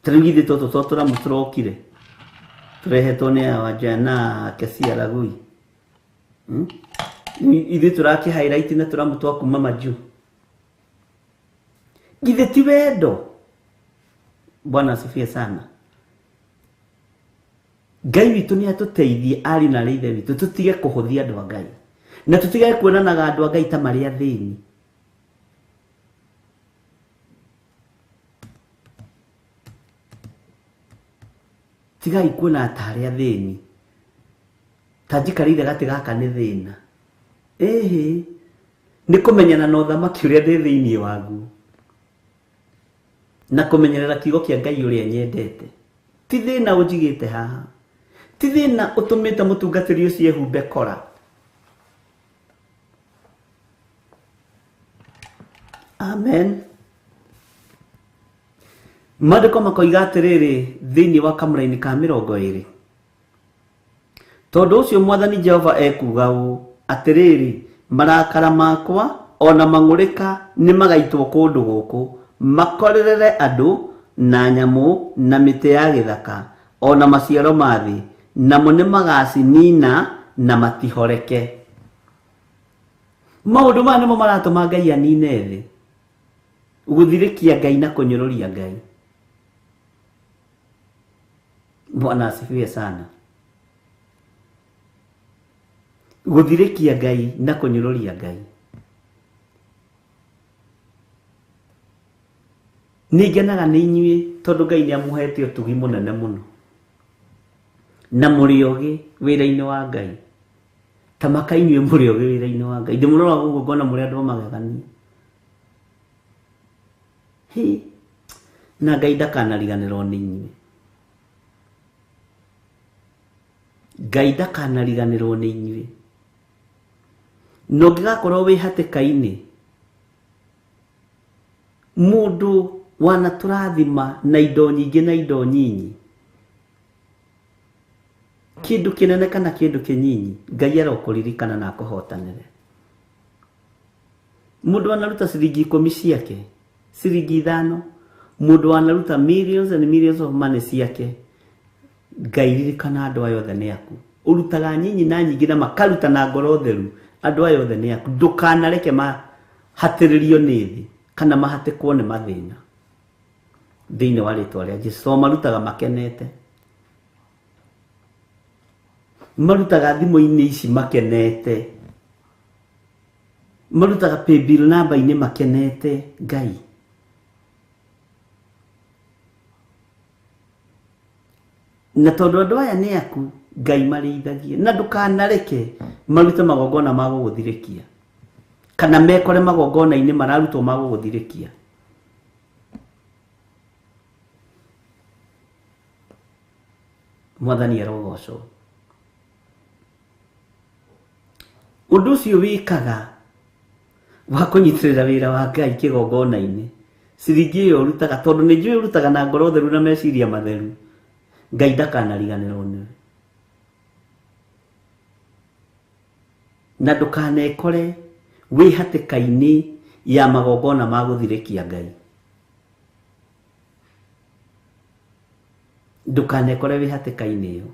Ta rĩu githĩ tũtũ to tũramu tũrokire tũrehetwo nĩ aya Wanja na Kesia Ragui. Ithuĩ tũrakĩ highlight na tũramu twa kuma majuu. Githĩ ti wendo? Bwana asifiwe sana. Ngai witũ nĩ atũteithie ariũ na arĩ ithe witũ, tũtige kũhũthia andũ a Ngai na tũtige kuonanaga andũ a Ngai ta marĩ athĩni. Tigai kuona ta arĩ athĩni, ta njikarĩire gatĩ gaka nĩ thĩna. Ĩhĩ, nĩ kũmenyana na ũthamaki ũrĩa ndĩ thĩinĩ waguo na kũmenyerera kiugo kĩa Ngai ũrĩa nyendete. Ti thĩna ũnjigĩte haha, ti thĩna ũtũmĩte mũtungatĩri ũcio ehumbe kora. Amen. Maandĩko makoiga atĩrĩrĩ thĩinĩ wa kamũraini ka 20, tondũ ũcio Mwathani Jehova ekuuga ũũ, atĩrĩrĩ, marakara makwa ona mang'ũrĩka nĩ magaitwo kũndũ gũkũ, makorerere andũ na nyamũ na mĩtĩ ya gĩthaka ona maciaro ma thĩ, namo nĩ magacinina na matihoreke. Maũndũ maya nĩmo maratũma Ngai anine thĩ, gũthirĩkia Ngai na kũnyũrũria Ngai. Bwana asifiwe sana. Gũthirĩkia Ngai na kũnyũrũria Ngai. Nĩ ngenaga nĩ inyuĩ tondũ Ngai nĩ amũhete ũtugi mũnene mũno na mũrĩ ogĩ wĩra-inĩ wa Ngai. Ta maka inyuĩ mũrĩ ogĩ wĩra-inĩ wa Ngai. Ndĩmũroraga ũguo ngona mũrĩ andũ a magegania. Hi, na Ngai ndakanariganĩrwo nĩ inyuĩ. Ngai ndakanariganĩrwo nĩ inyuĩ. Na ũngĩgakorwo wĩ hatĩka-inĩ, mũndũ wanatũrathima na indo nyingĩ na indo nyinyi, kĩndũ kĩnene kana kĩndũ kĩnyinyi, Ngai arokũririkana na akũhotanĩre. Mũndũ wanaruta ciringi 10 ciake, ciringi 5, mũndũ wanaruta millions and millions of money ciake, Ngai ririkana andũ aya othe nĩ aku. Ũrutaga nyinyi na nyingĩ na makaruta na ngoro theru, andũ aya othe nĩ aku. Ndũkanareke mahatĩrĩrio nĩ thĩ kana mahatĩkwo nĩ mathĩna thĩinĩ wa rĩtwa rĩa Jesũ. Tondũ marutaga makenete, marutaga thimũ-inĩ ici makenete, marutaga paybill number-inĩ makenete. Ngai na tondũ andũ aya nĩ aku, Ngai marĩithagie, na ndũkanareke marute magongona ma gũgũthirĩkia kana mekore magongona-inĩ mararutwo ma gũgũthirĩkia. Mwathani arogocwo. Ũndũ ũcio wĩkaga wa kũnyitĩrĩra wĩra wa Ngai kĩgongona-inĩ, ciringi ĩyo ũrutaga, tondũ nĩ njũĩ ũrutaga na ngoro theru na meciria matheru, Ngai ndakanariganĩrwo nĩwe. Na ndũkanekore wĩ hatĩka-inĩ ya magongona ma gũthirĩkia Ngai. Ndũkanekore wĩ hatĩka-inĩ ĩyo.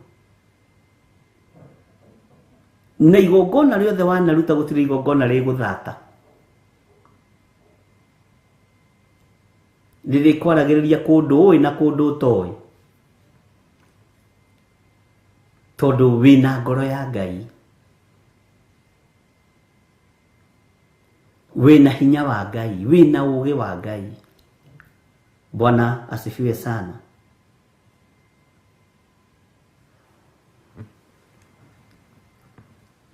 Na igongona rĩothe wanaruta gũtirĩ igongona rĩgũthata, rĩrĩkwaragĩrĩria kũndũ ũĩ na kũndũ ũtoĩ, tondũ wĩna ngoro ya Ngai, wĩna hinya wa Ngai, wĩna ũũgĩ wa Ngai. Bwana asifiwe sana.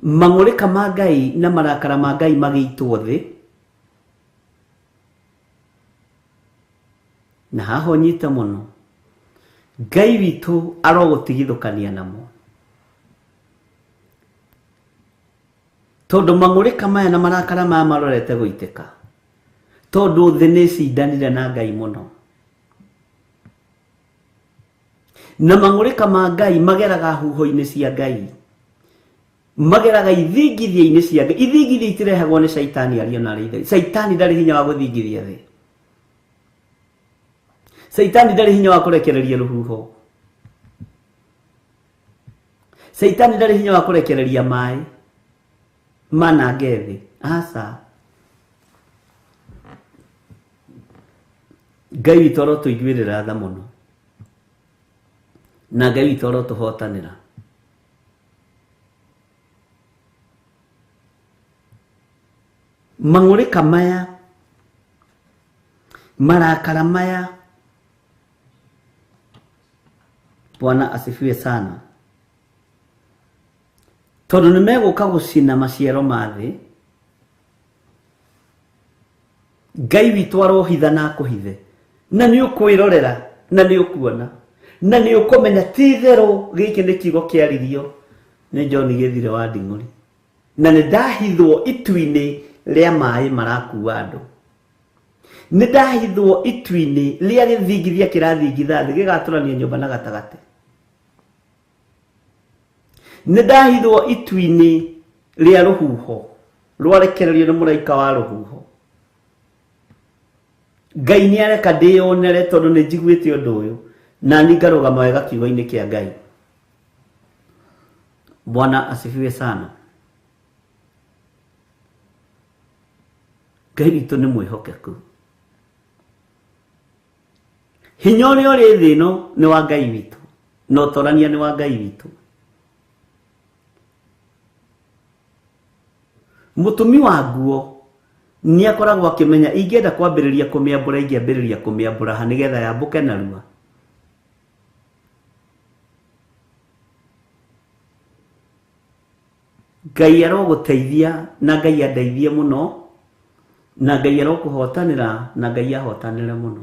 Mang'ũrĩka ma Ngai na marakara ma Ngai magĩitwo thĩ, na haha ũnyite mũno, Ngai witũ arogũtigithũkania namo, tondũ mang'ũrĩka maya na marakara maya marorete gũitĩka, tondũ thĩ nĩ ĩcindanire na Ngai mũno. Na mang'ũrĩka ma Ngai mageraga huho-inĩ cia Ngai, mageraga ithingithia-inĩ cia Ngai. Ithingithia itirehagwo nĩ caitani ario na arĩa ithe. Caitani ndarĩ hinya wa gũthingithia thĩ. Caitani ndarĩ hinya wa kũrekereria rũhuho. Caitani ndarĩ hinya wa kũrekereria maĩ manange thĩ. Aca. Ngai witũ arotũiguĩrĩra tha mũno, na Ngai witũ arotũhotanĩra. Mang'ũrĩka maya, marakara maya, Bwana asifiwe sana, tondũ nĩ megũka gũcina maciaro ma thĩ. Ngai witũ arohitha na akũhithe, na nĩ ũkwĩrorera, na nĩ ũkuona, na nĩ ũkũmenya ti itherũ gĩkĩ nĩ kiugo kĩaririo nĩ John Gĩthire wa Nding'ũri, na nĩ ndahithwo itu-inĩ rĩa maĩ marakua andũ, nĩ ndahithwo itu-inĩ rĩa gĩthingithia kĩrathingitha thĩ gĩgatũrania nyũmba na gatagatĩ, nĩ ndahithwo itu-inĩ rĩa rũhuho rwarekererio nĩ mũraika wa rũhuho. Ngai nĩ areka ndĩyonere tondũ nĩ njiguĩte ũndũ ũyũ, na niĩ ngarũgama wega kiugo-inĩ kĩa Ngai. Bwana asifiwe sana. Ngai witũ nĩ mwĩhokeku. Hinya ũrĩa ũrĩ thĩ ĩno nĩ wa Ngai witũ, na ũtorania nĩ wa Ngai witũ. Mũtumi wa nguo nĩ akoragwo akĩmenya ingĩenda kwambĩrĩria kũmĩambũra, ingĩambĩrĩria kũmĩambũra ha nĩgetha yambũke narua. Ngai arogũteithia na Ngai andeithie mũno, na Ngai arokũhotanĩra na Ngai ahotanĩre mũno,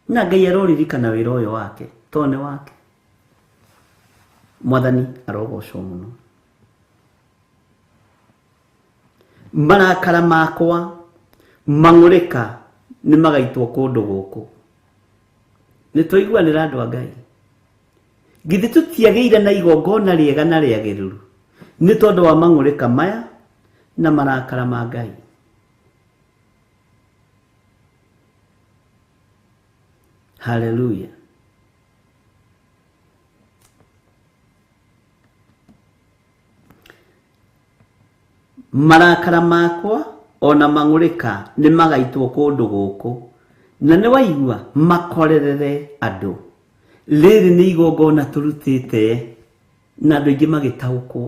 na Ngai aroririkana wĩra ũyũ wake tondũ nĩ wake. Mwathani arogocwo mũno. Marakara makwa mang'ũrĩka nĩ magaitwo kũndũ gũkũ. Nĩ twaiguanĩra andũ a Ngai. Githĩ tũtiagĩire na igongona rĩega na rĩagĩrĩru nĩ tondũ wa mang'ũrĩka maya na marakara ma Ngai. Haleluya. Marakara makwa ona mang'ũrĩka nĩ magaitwo kũndũ gũkũ, na nĩ waigua makorerere andũ. Rĩrĩ nĩ igongona tũrutĩte na andũ aingĩ magĩtaũkwo,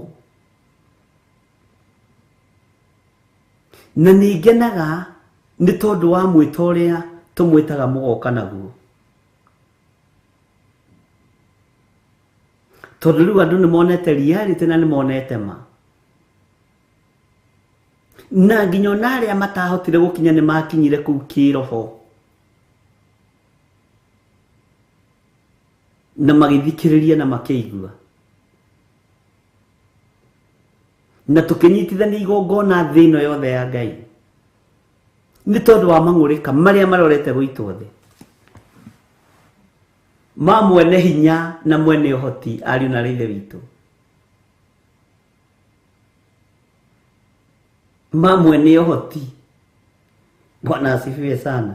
na nĩ ngenaga nĩ tondũ wa mwĩto ũrĩa tũmwĩtaga mũgoka naguo, tondũ rĩu andũ nĩ monete reality na nĩ monete ma, na nginya ona arĩa matahotire gũkinya nĩ makinyire kũu kĩroho na magĩthikĩrĩria na makĩigua, na tũkĩnyitithania igongona thĩ ĩno yothe ya Ngai nĩ tondũ wa mang'ũrĩka marĩa marorete gũitwo thĩ ma mwene hinya na mwene ũhoti, ariũ na ithe witũ, ma mwene ũhoti. Bwana asifiwe sana.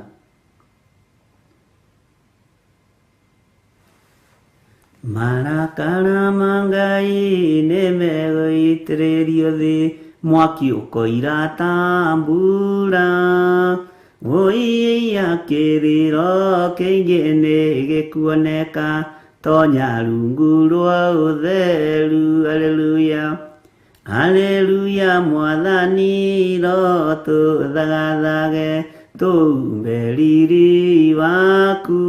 Marakara ma Ngai nĩ megũitĩrĩrio thĩ, mwaki ũkoira ta mbura. Wũiya kĩrĩro kĩingĩ nĩ gĩkuoneka, tonya rungu rwa ũtheru. Haleluya, haleluya. Mwathani rotũthagathage tũumbe riri waku.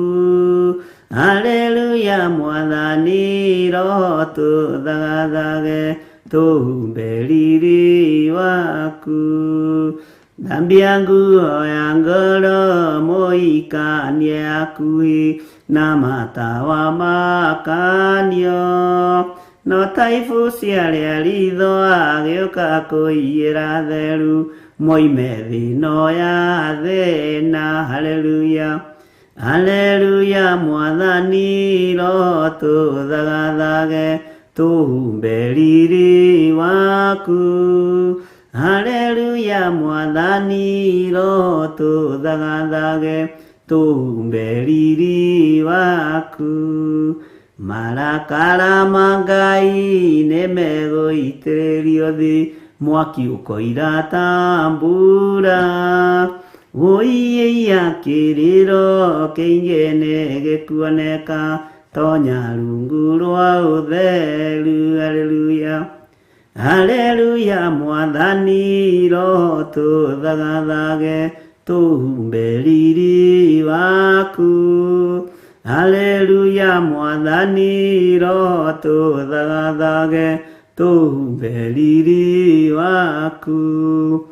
Haleluya, Mwathani rotũthagathage tũumbe riri waku. Thambia nguo ya ngoro mũikanie hakuhĩ na matawa makanio, no taibu ciarĩa ritho agĩũka kũiyĩra theru moime thĩ ĩno ya thĩna. Haleluya, Haleluya mwathani roho tũthagathage tũhumbe riri waku. Haleluya mwathani roho tũthagathage tũhumbe riri waku. Marakara ma Ngai nĩmegũitĩrĩrio thĩ, mwaki ũkoira ta mbura. Wũiya kĩrĩro kĩingĩ nĩgĩkuoneka, tonya rungu rwa ũtheru. Haleluya. Haleluya mwathani roho tũthagathage tũhumbe riri waku. Haleluya mwathani roho tũthagathage tũhumbe riri waku.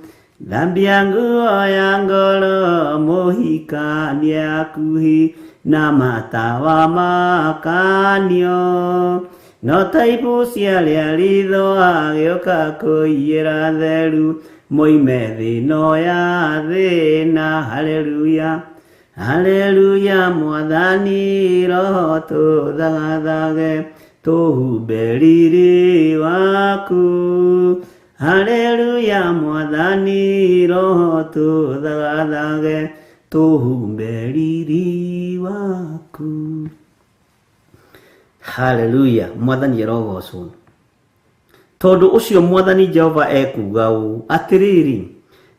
Thambia nguo ya ngoro mũhikanie hakuhĩ na matawa makanio. No ta ibucia rĩa ritho agĩũka kũiyĩra theru, moime thĩ ĩno ya thĩna. Haleluya. Haleluya mwathani roho tũthagathage tũhumbe riri waku. Haleluya mwathani roho tũthagathage tũhumbe riri waku. Haleluya mwathani arogocwo. Tondũ ũcio mwathani Jehova ekuuga ũũ, atĩrĩrĩ,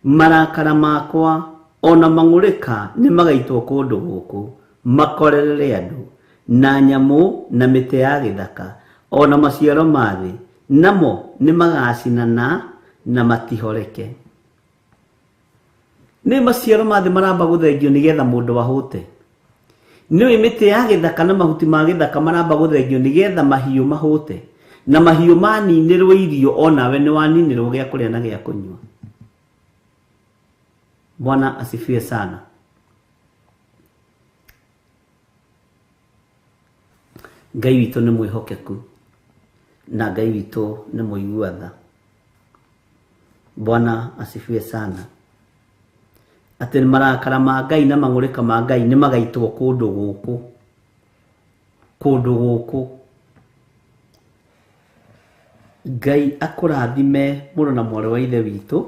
marakara makwa ona mang'ũrĩka nĩmagaitwo kũndũ gũkũ, makorerere andũ na nyamũ na mĩtĩ ya gĩthaka ona maciaro ma thĩ, namo nĩmagacinana na matihoreke. Nĩ maciaro ma thĩ maramba gũthengio nĩgetha mũndũ ahũte. Nĩũĩ mĩtĩ ya gĩthaka na mahuti ma gĩthaka maramba gũthengio nĩgetha mahiũ mahũte, na mahiũ maninĩrwo irio onawe nĩwaninĩrwo gĩa kũrĩa na gĩa kũnyua. Bwana asifiwe sana. Ngai witũ nĩ mwĩhokeku na Ngai witũ nĩ mũigua tha. Bwana asifiwe sana. Atĩ marakara ma Ngai na mang'ũrĩka ma Ngai nĩmagaitwo kũndũ gũkũ, kũndũ gũkũ. Ngai akũrathime mũrũ na mwarĩ wa ithe witũ,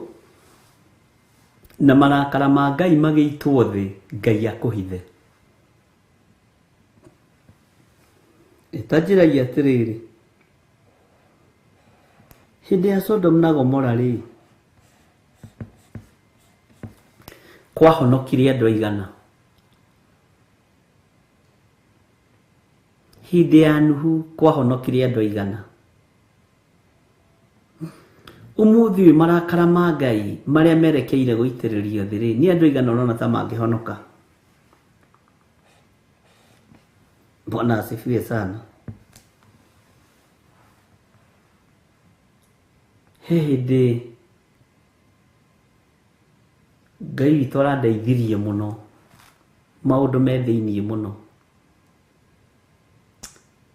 na marakara ma Ngai magĩitwo thĩ, Ngai akũhithe. Ta njĩrai atĩrĩrĩ, hĩndĩ ya Sodom na Gomora rĩ, kwahonokire andũ aigana? Hĩndĩ ya Nuhu kwahonokire andũ aigana? Ũmũthĩ ũyũ marakara ma Ngai marĩa merekeire gũitĩrĩrio thĩ rĩ, nĩ andũ aigana ũrona ta mangĩhonoka? Bwana asifiwe sana. He hĩndĩ Ngai witũ arandeithirie mũno, maũndũ me thĩiniĩ mũno,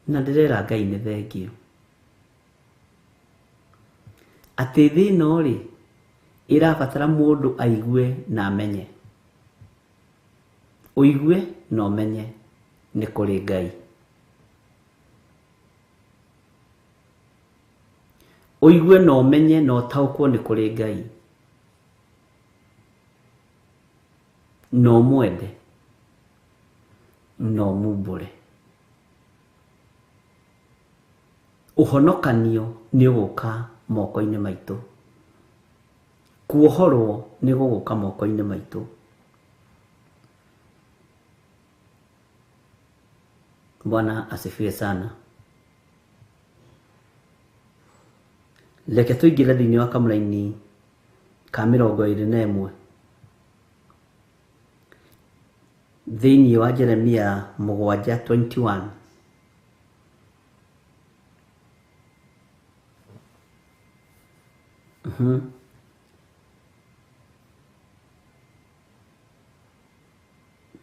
na ndĩrera Ngai nĩ thengio atĩ thĩ ĩno rĩ ĩrabatara mũndũ aigue na amenye. Ũigue na ũmenye nĩ kũrĩ Ngai. Ũigue na ũmenye na ũtaũkwo nĩ kũrĩ Ngai, na ũmwende na ũmumbũre. Ũhonokanio nĩ ũgũka moko-inĩ maitũ, kuohorwo nĩ gũgũka moko-inĩ maitũ. Bwana asifiwe sana. Reke tũingĩre thĩinĩ wa kamũraini ka 21 thĩinĩ wa Jeremia 7:21.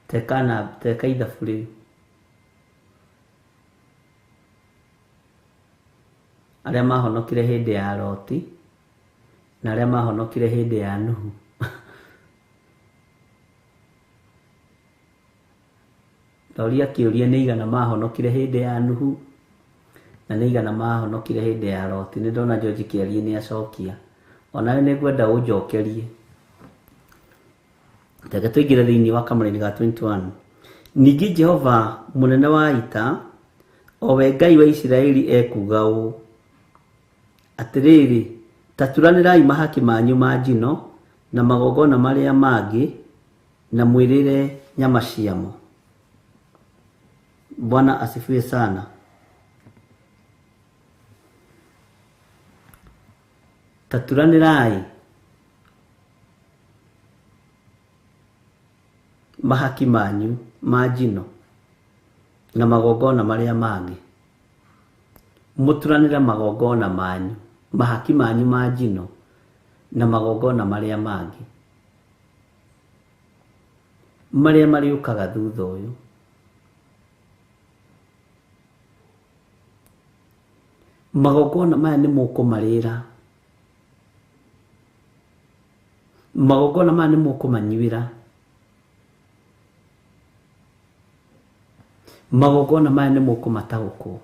Teka ithabu rĩu. Arĩa mahonokire hĩndĩ ya Loti na arĩa mahonokire hĩndĩ ya Nuhu. Ndoria kĩũria nĩ aigana mahonokire hĩndĩ ya Nuhu na nĩ aigana mahonokire hĩndĩ ya Loti. Nĩ ndona George Kĩarie nĩ acokia. Onawe nĩ ngwenda ũnjokerie. Reke tũingĩre thĩinĩ wa kamũraini ga 21. Ningĩ Jehova mũnene wa ita, o we Ngai wa Isiraeli ekuuga ũũ, Atĩrĩrĩ, ta turanĩrai mahaki manyu ma njino na magongona marĩa mangĩ, na mwĩrĩre nyama ciamo. Bwana asifiwe sana. Ta turanĩrai mahaki manyu ma njino na magongona marĩa mangĩ. Mũturanĩre magongona manyu, mahaki manyu ma njino na magongona marĩa mangĩ marĩa marĩũkaga thutha ũyũ. Magongona maya nĩ mũkũmarĩra, magongona maya nĩ mũkũmanyuĩra, magongona maya nĩ mũkũmataũkwo.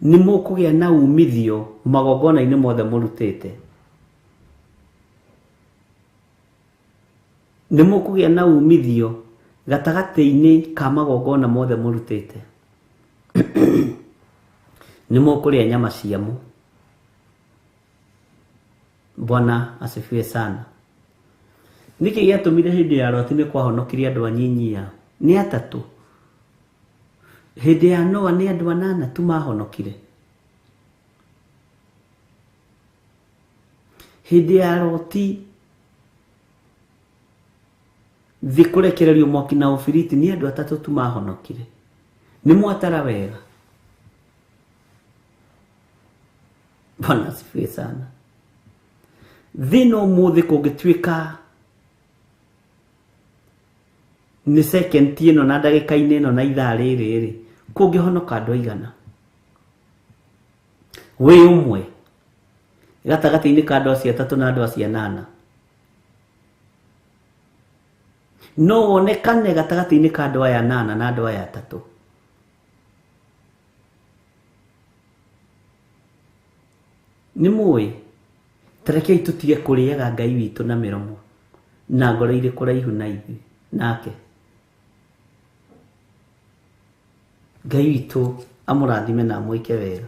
Nĩ mũkũgĩa na umithio magongona-inĩ mothe mũrutĩte. Nĩ mũkũgĩa na umithio gatagatĩ-inĩ ka magongona mothe mũrutĩte. Nĩ mũkũrĩa nyama ciamo. Bwana asifiwe sana. Nĩkĩ gĩatũmire hĩndĩ ya Loti nĩ kwahonokirie andũ anyinyia? Nĩ atatũ. Hĩndĩ ya Noa nĩ andũ anana tu mahonokire. Hĩndĩ ya Loti thĩ kũrekererio mwaki na ũbiriti nĩ andũ atatũ tu mahonokire. Nĩ mwatara wega. Bwana asifiwe sana. Thĩna ũmũthĩ kũngĩtuĩka nĩ second ĩno na ndagĩka-inĩ ĩno na ithaa rĩrĩ rĩ, kũngĩhonoka andũ aigana? Wĩ ũmwe gatagatĩ-inĩ ka andũ acio atatũ na andũ acio anana. No wonekane gatagatĩ-inĩ ka andũ aya anana na andũ aya atatũ. Nĩ mũĩ, ta rekei tũtige kũrĩaga Ngai witũ na mĩromo na ngoro irĩ kũraihu na ithuĩ nake. Ngai witũ amũrathime na amwĩke wega.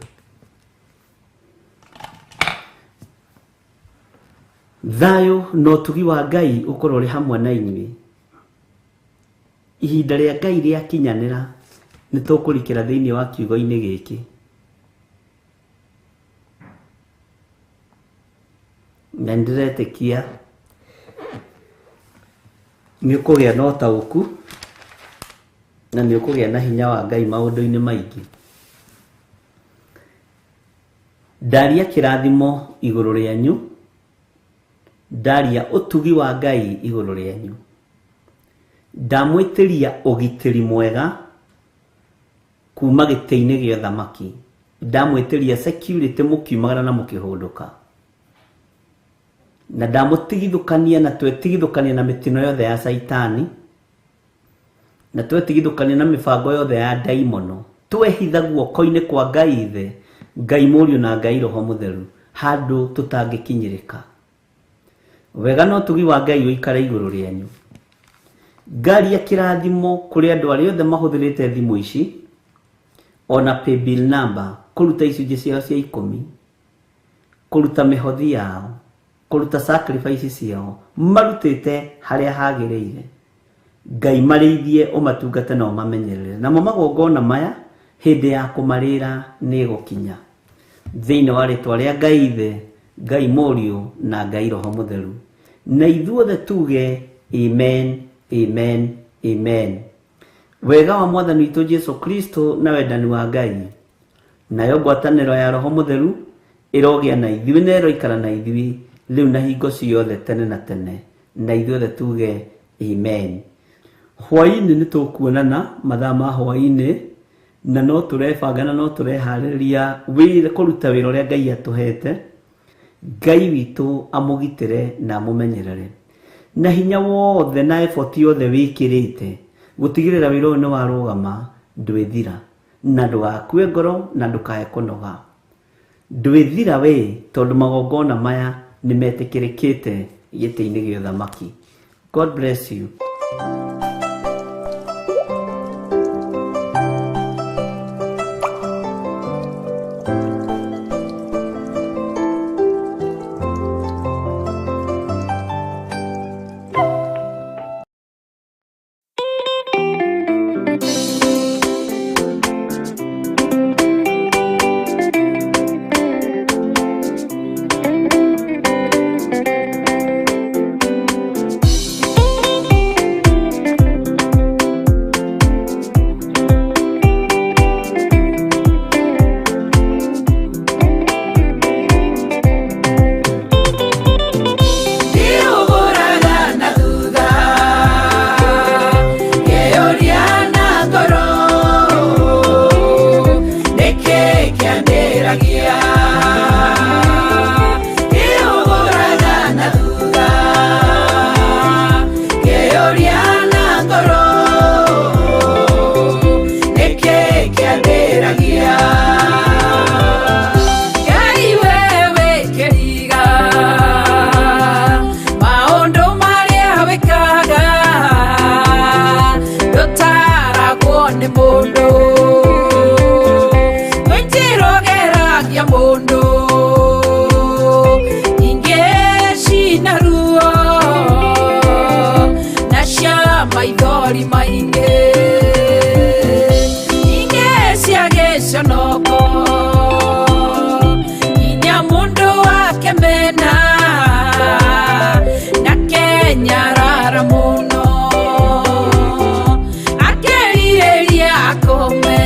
Thayũ na ũtugi wa Ngai ũkorwo ũrĩ hamwe na inyuĩ. Ihinda rĩa Ngai rĩakinyanĩra nĩ tũkũrikĩra thĩinĩ wa kiugo-inĩ gĩkĩ. Na nĩndĩretĩkia nĩ ũkũgĩa na ũtaũku na nĩ ũkũgĩa na hinya wa Ngai maũndũ-inĩ maingĩ. Ndaria kĩrathimo igũrũ rĩanyu, ndaria ũtugi wa Ngai igũrũ rĩanyu. Ndamwĩtĩria ũgitĩri mwega kuma gĩtĩ-inĩ gĩa ũthamaki. Ndamwĩtĩria security mũkiumagara na mũkĩhũndũka. Na ndamũtigithũkania na twetigithũkania na mĩtino yothe ya Caitani, na twetigithũkania na mĩbango yothe ya ndaimono, twehitha guoko-inĩ kwa Ngai Ithe, Ngai Mũriũ na Ngai Roho Mũtheru, handũ tũtangĩkinyĩrĩka. Wega na ũtugi wa Ngai ũikare igũrũ rĩanyu. Ngaria kĩrathimo kũrĩ andũ arĩa othe mahũthĩrĩte thimũ ici, ona paybill number, kũruta icunjĩ ciao cia ikũmi, kũruta mĩhothi yao, kũruta sacrifice ciao, marutĩte harĩa hagĩrĩire. Ngai marĩithie, ũmatungate na ũmamenyerere. Namo magongona maya, hĩndĩ ya kũmarĩra nĩ ĩgũkinya. Thĩinĩ wa rĩtwa rĩa Ngai Ithe, Ngai Mũriũ na Ngai Roho Mũtheru. Na ithuothe tuge amen, amen, amen. Wega wa Mwathani witũ Jesu Kristo na wendani wa Ngai, nayo ngwatanĩro ya Roho Mũtheru ĩrogĩa na ithuĩ na ĩroikara na ithuĩ rĩu na hingo ciothe tene na tene. Na ithuothe tuge amen. Hwaĩ-inĩ nĩ tũkuonana mathaa ma hwaĩ-inĩ, na no tũrebanga na no tũreharĩrĩria wĩra, kũruta wĩra ũrĩa Ngai atũhete. Ngai witũ amũgitĩre na amũmenyerere na hinya wothe na effort yothe wĩkĩrĩte gũtigĩrĩra wĩra ũyũ nĩ warũgama, ndwĩthira na ndũgakue ngoro na ndũkae kũnoga. Ndwĩthira we, tondũ magongona maya nĩ metĩkĩrĩkĩte gĩtĩ-inĩ gĩa ũthamaki. God bless you. Ndiũgũraga na thutha, ngĩũria na ngoro, nĩkĩ kĩandĩragia? Ndiũgũraga na thutha, ngĩũria na ngoro, nĩkĩ kĩandĩragia? Ngai wewe kĩhiga, maũndũ marĩa wĩkaga ndũtaragwo nĩ mũndũ, kwĩ njĩra ũgeragia mũndũ ingĩ cina ruo na cia maithori maingĩ, ingĩ cia gĩconoko, nginya mũndũ akemena na kenyarara mũno, akerirĩria akome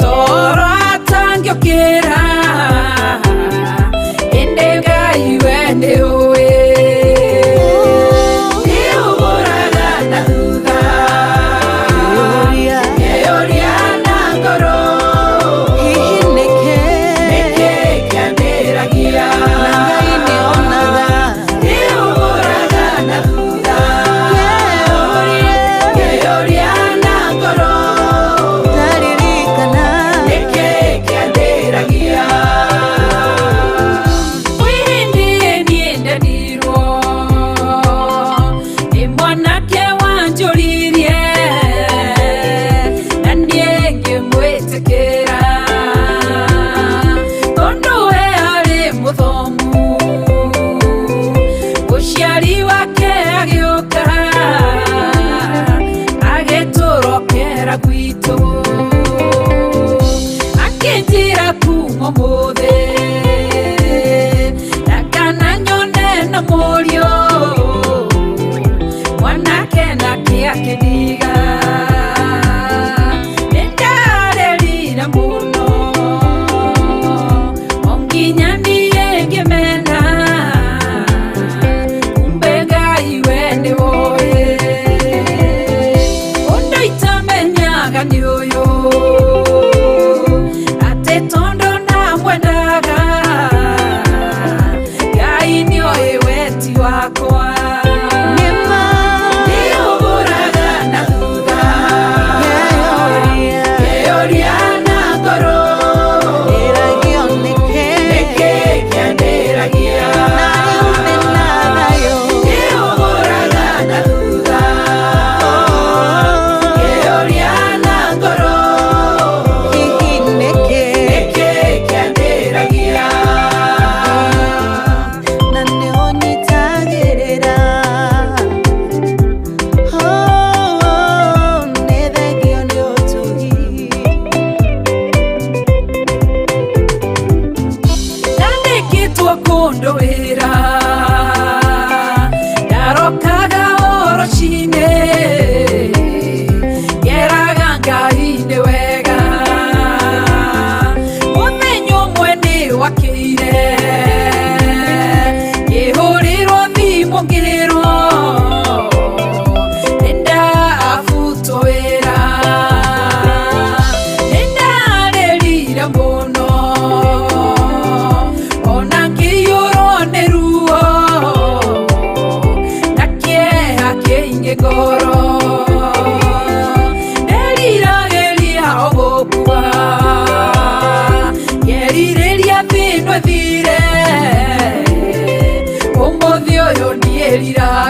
toro atangĩũkĩra, ĩndĩ Ngai we nĩũĩ. Nĩũgũraga na thutha, ngĩũria na ngoro, nĩkĩ kĩandĩragia? Nĩũgũraga na thutha, ngĩũria na ngoro, nĩkĩ kĩandĩragia? Kwĩ hĩndĩ niĩ ndendirwo nĩ mwanake wanjũririe, na niĩ ngĩmwĩtĩkĩra tondũ we arĩ mũthomu. Mũciari wake agĩũka agĩtũrokera gwitũ, akĩnjĩra kuma ũmũthĩ ndakana nyone na mũriũ mwanake nake akĩndiga. Nĩndarĩrire mũno o nginya niĩ ngĩmena, kumbe Ngai we nĩwoĩ. Ũndũ itamenyaga nĩ ũyũ, atĩ tondũ ndamwendaga, Ngai nĩoĩ weti wakwa. Nĩũgũraga na thutha, ngĩũria na ngoro, nĩkĩ kĩandĩragia? Nĩũgũraga na thutha, ngĩũria na ngoro, nĩkĩ kĩandĩragia? Na nĩũnyitagĩrĩra. Oh, nĩ thengio nĩ ũtugi. Ndandĩkĩtwo kũndũ wĩra, ndarokaga o rũcinĩ ngeraga Ngai nĩ wega. Mũthenya ũmwe nĩ wakĩire ngĩhũrĩrwo thimũ ngĩrwo nĩndabutwo wĩra. Nĩndarĩrire mũno o rĩngĩ ngoro. Nderiragĩria o gũkua, ngerirĩria thĩ ĩno ĩthire. Ũmũthĩ ũyũ ndiĩriraga.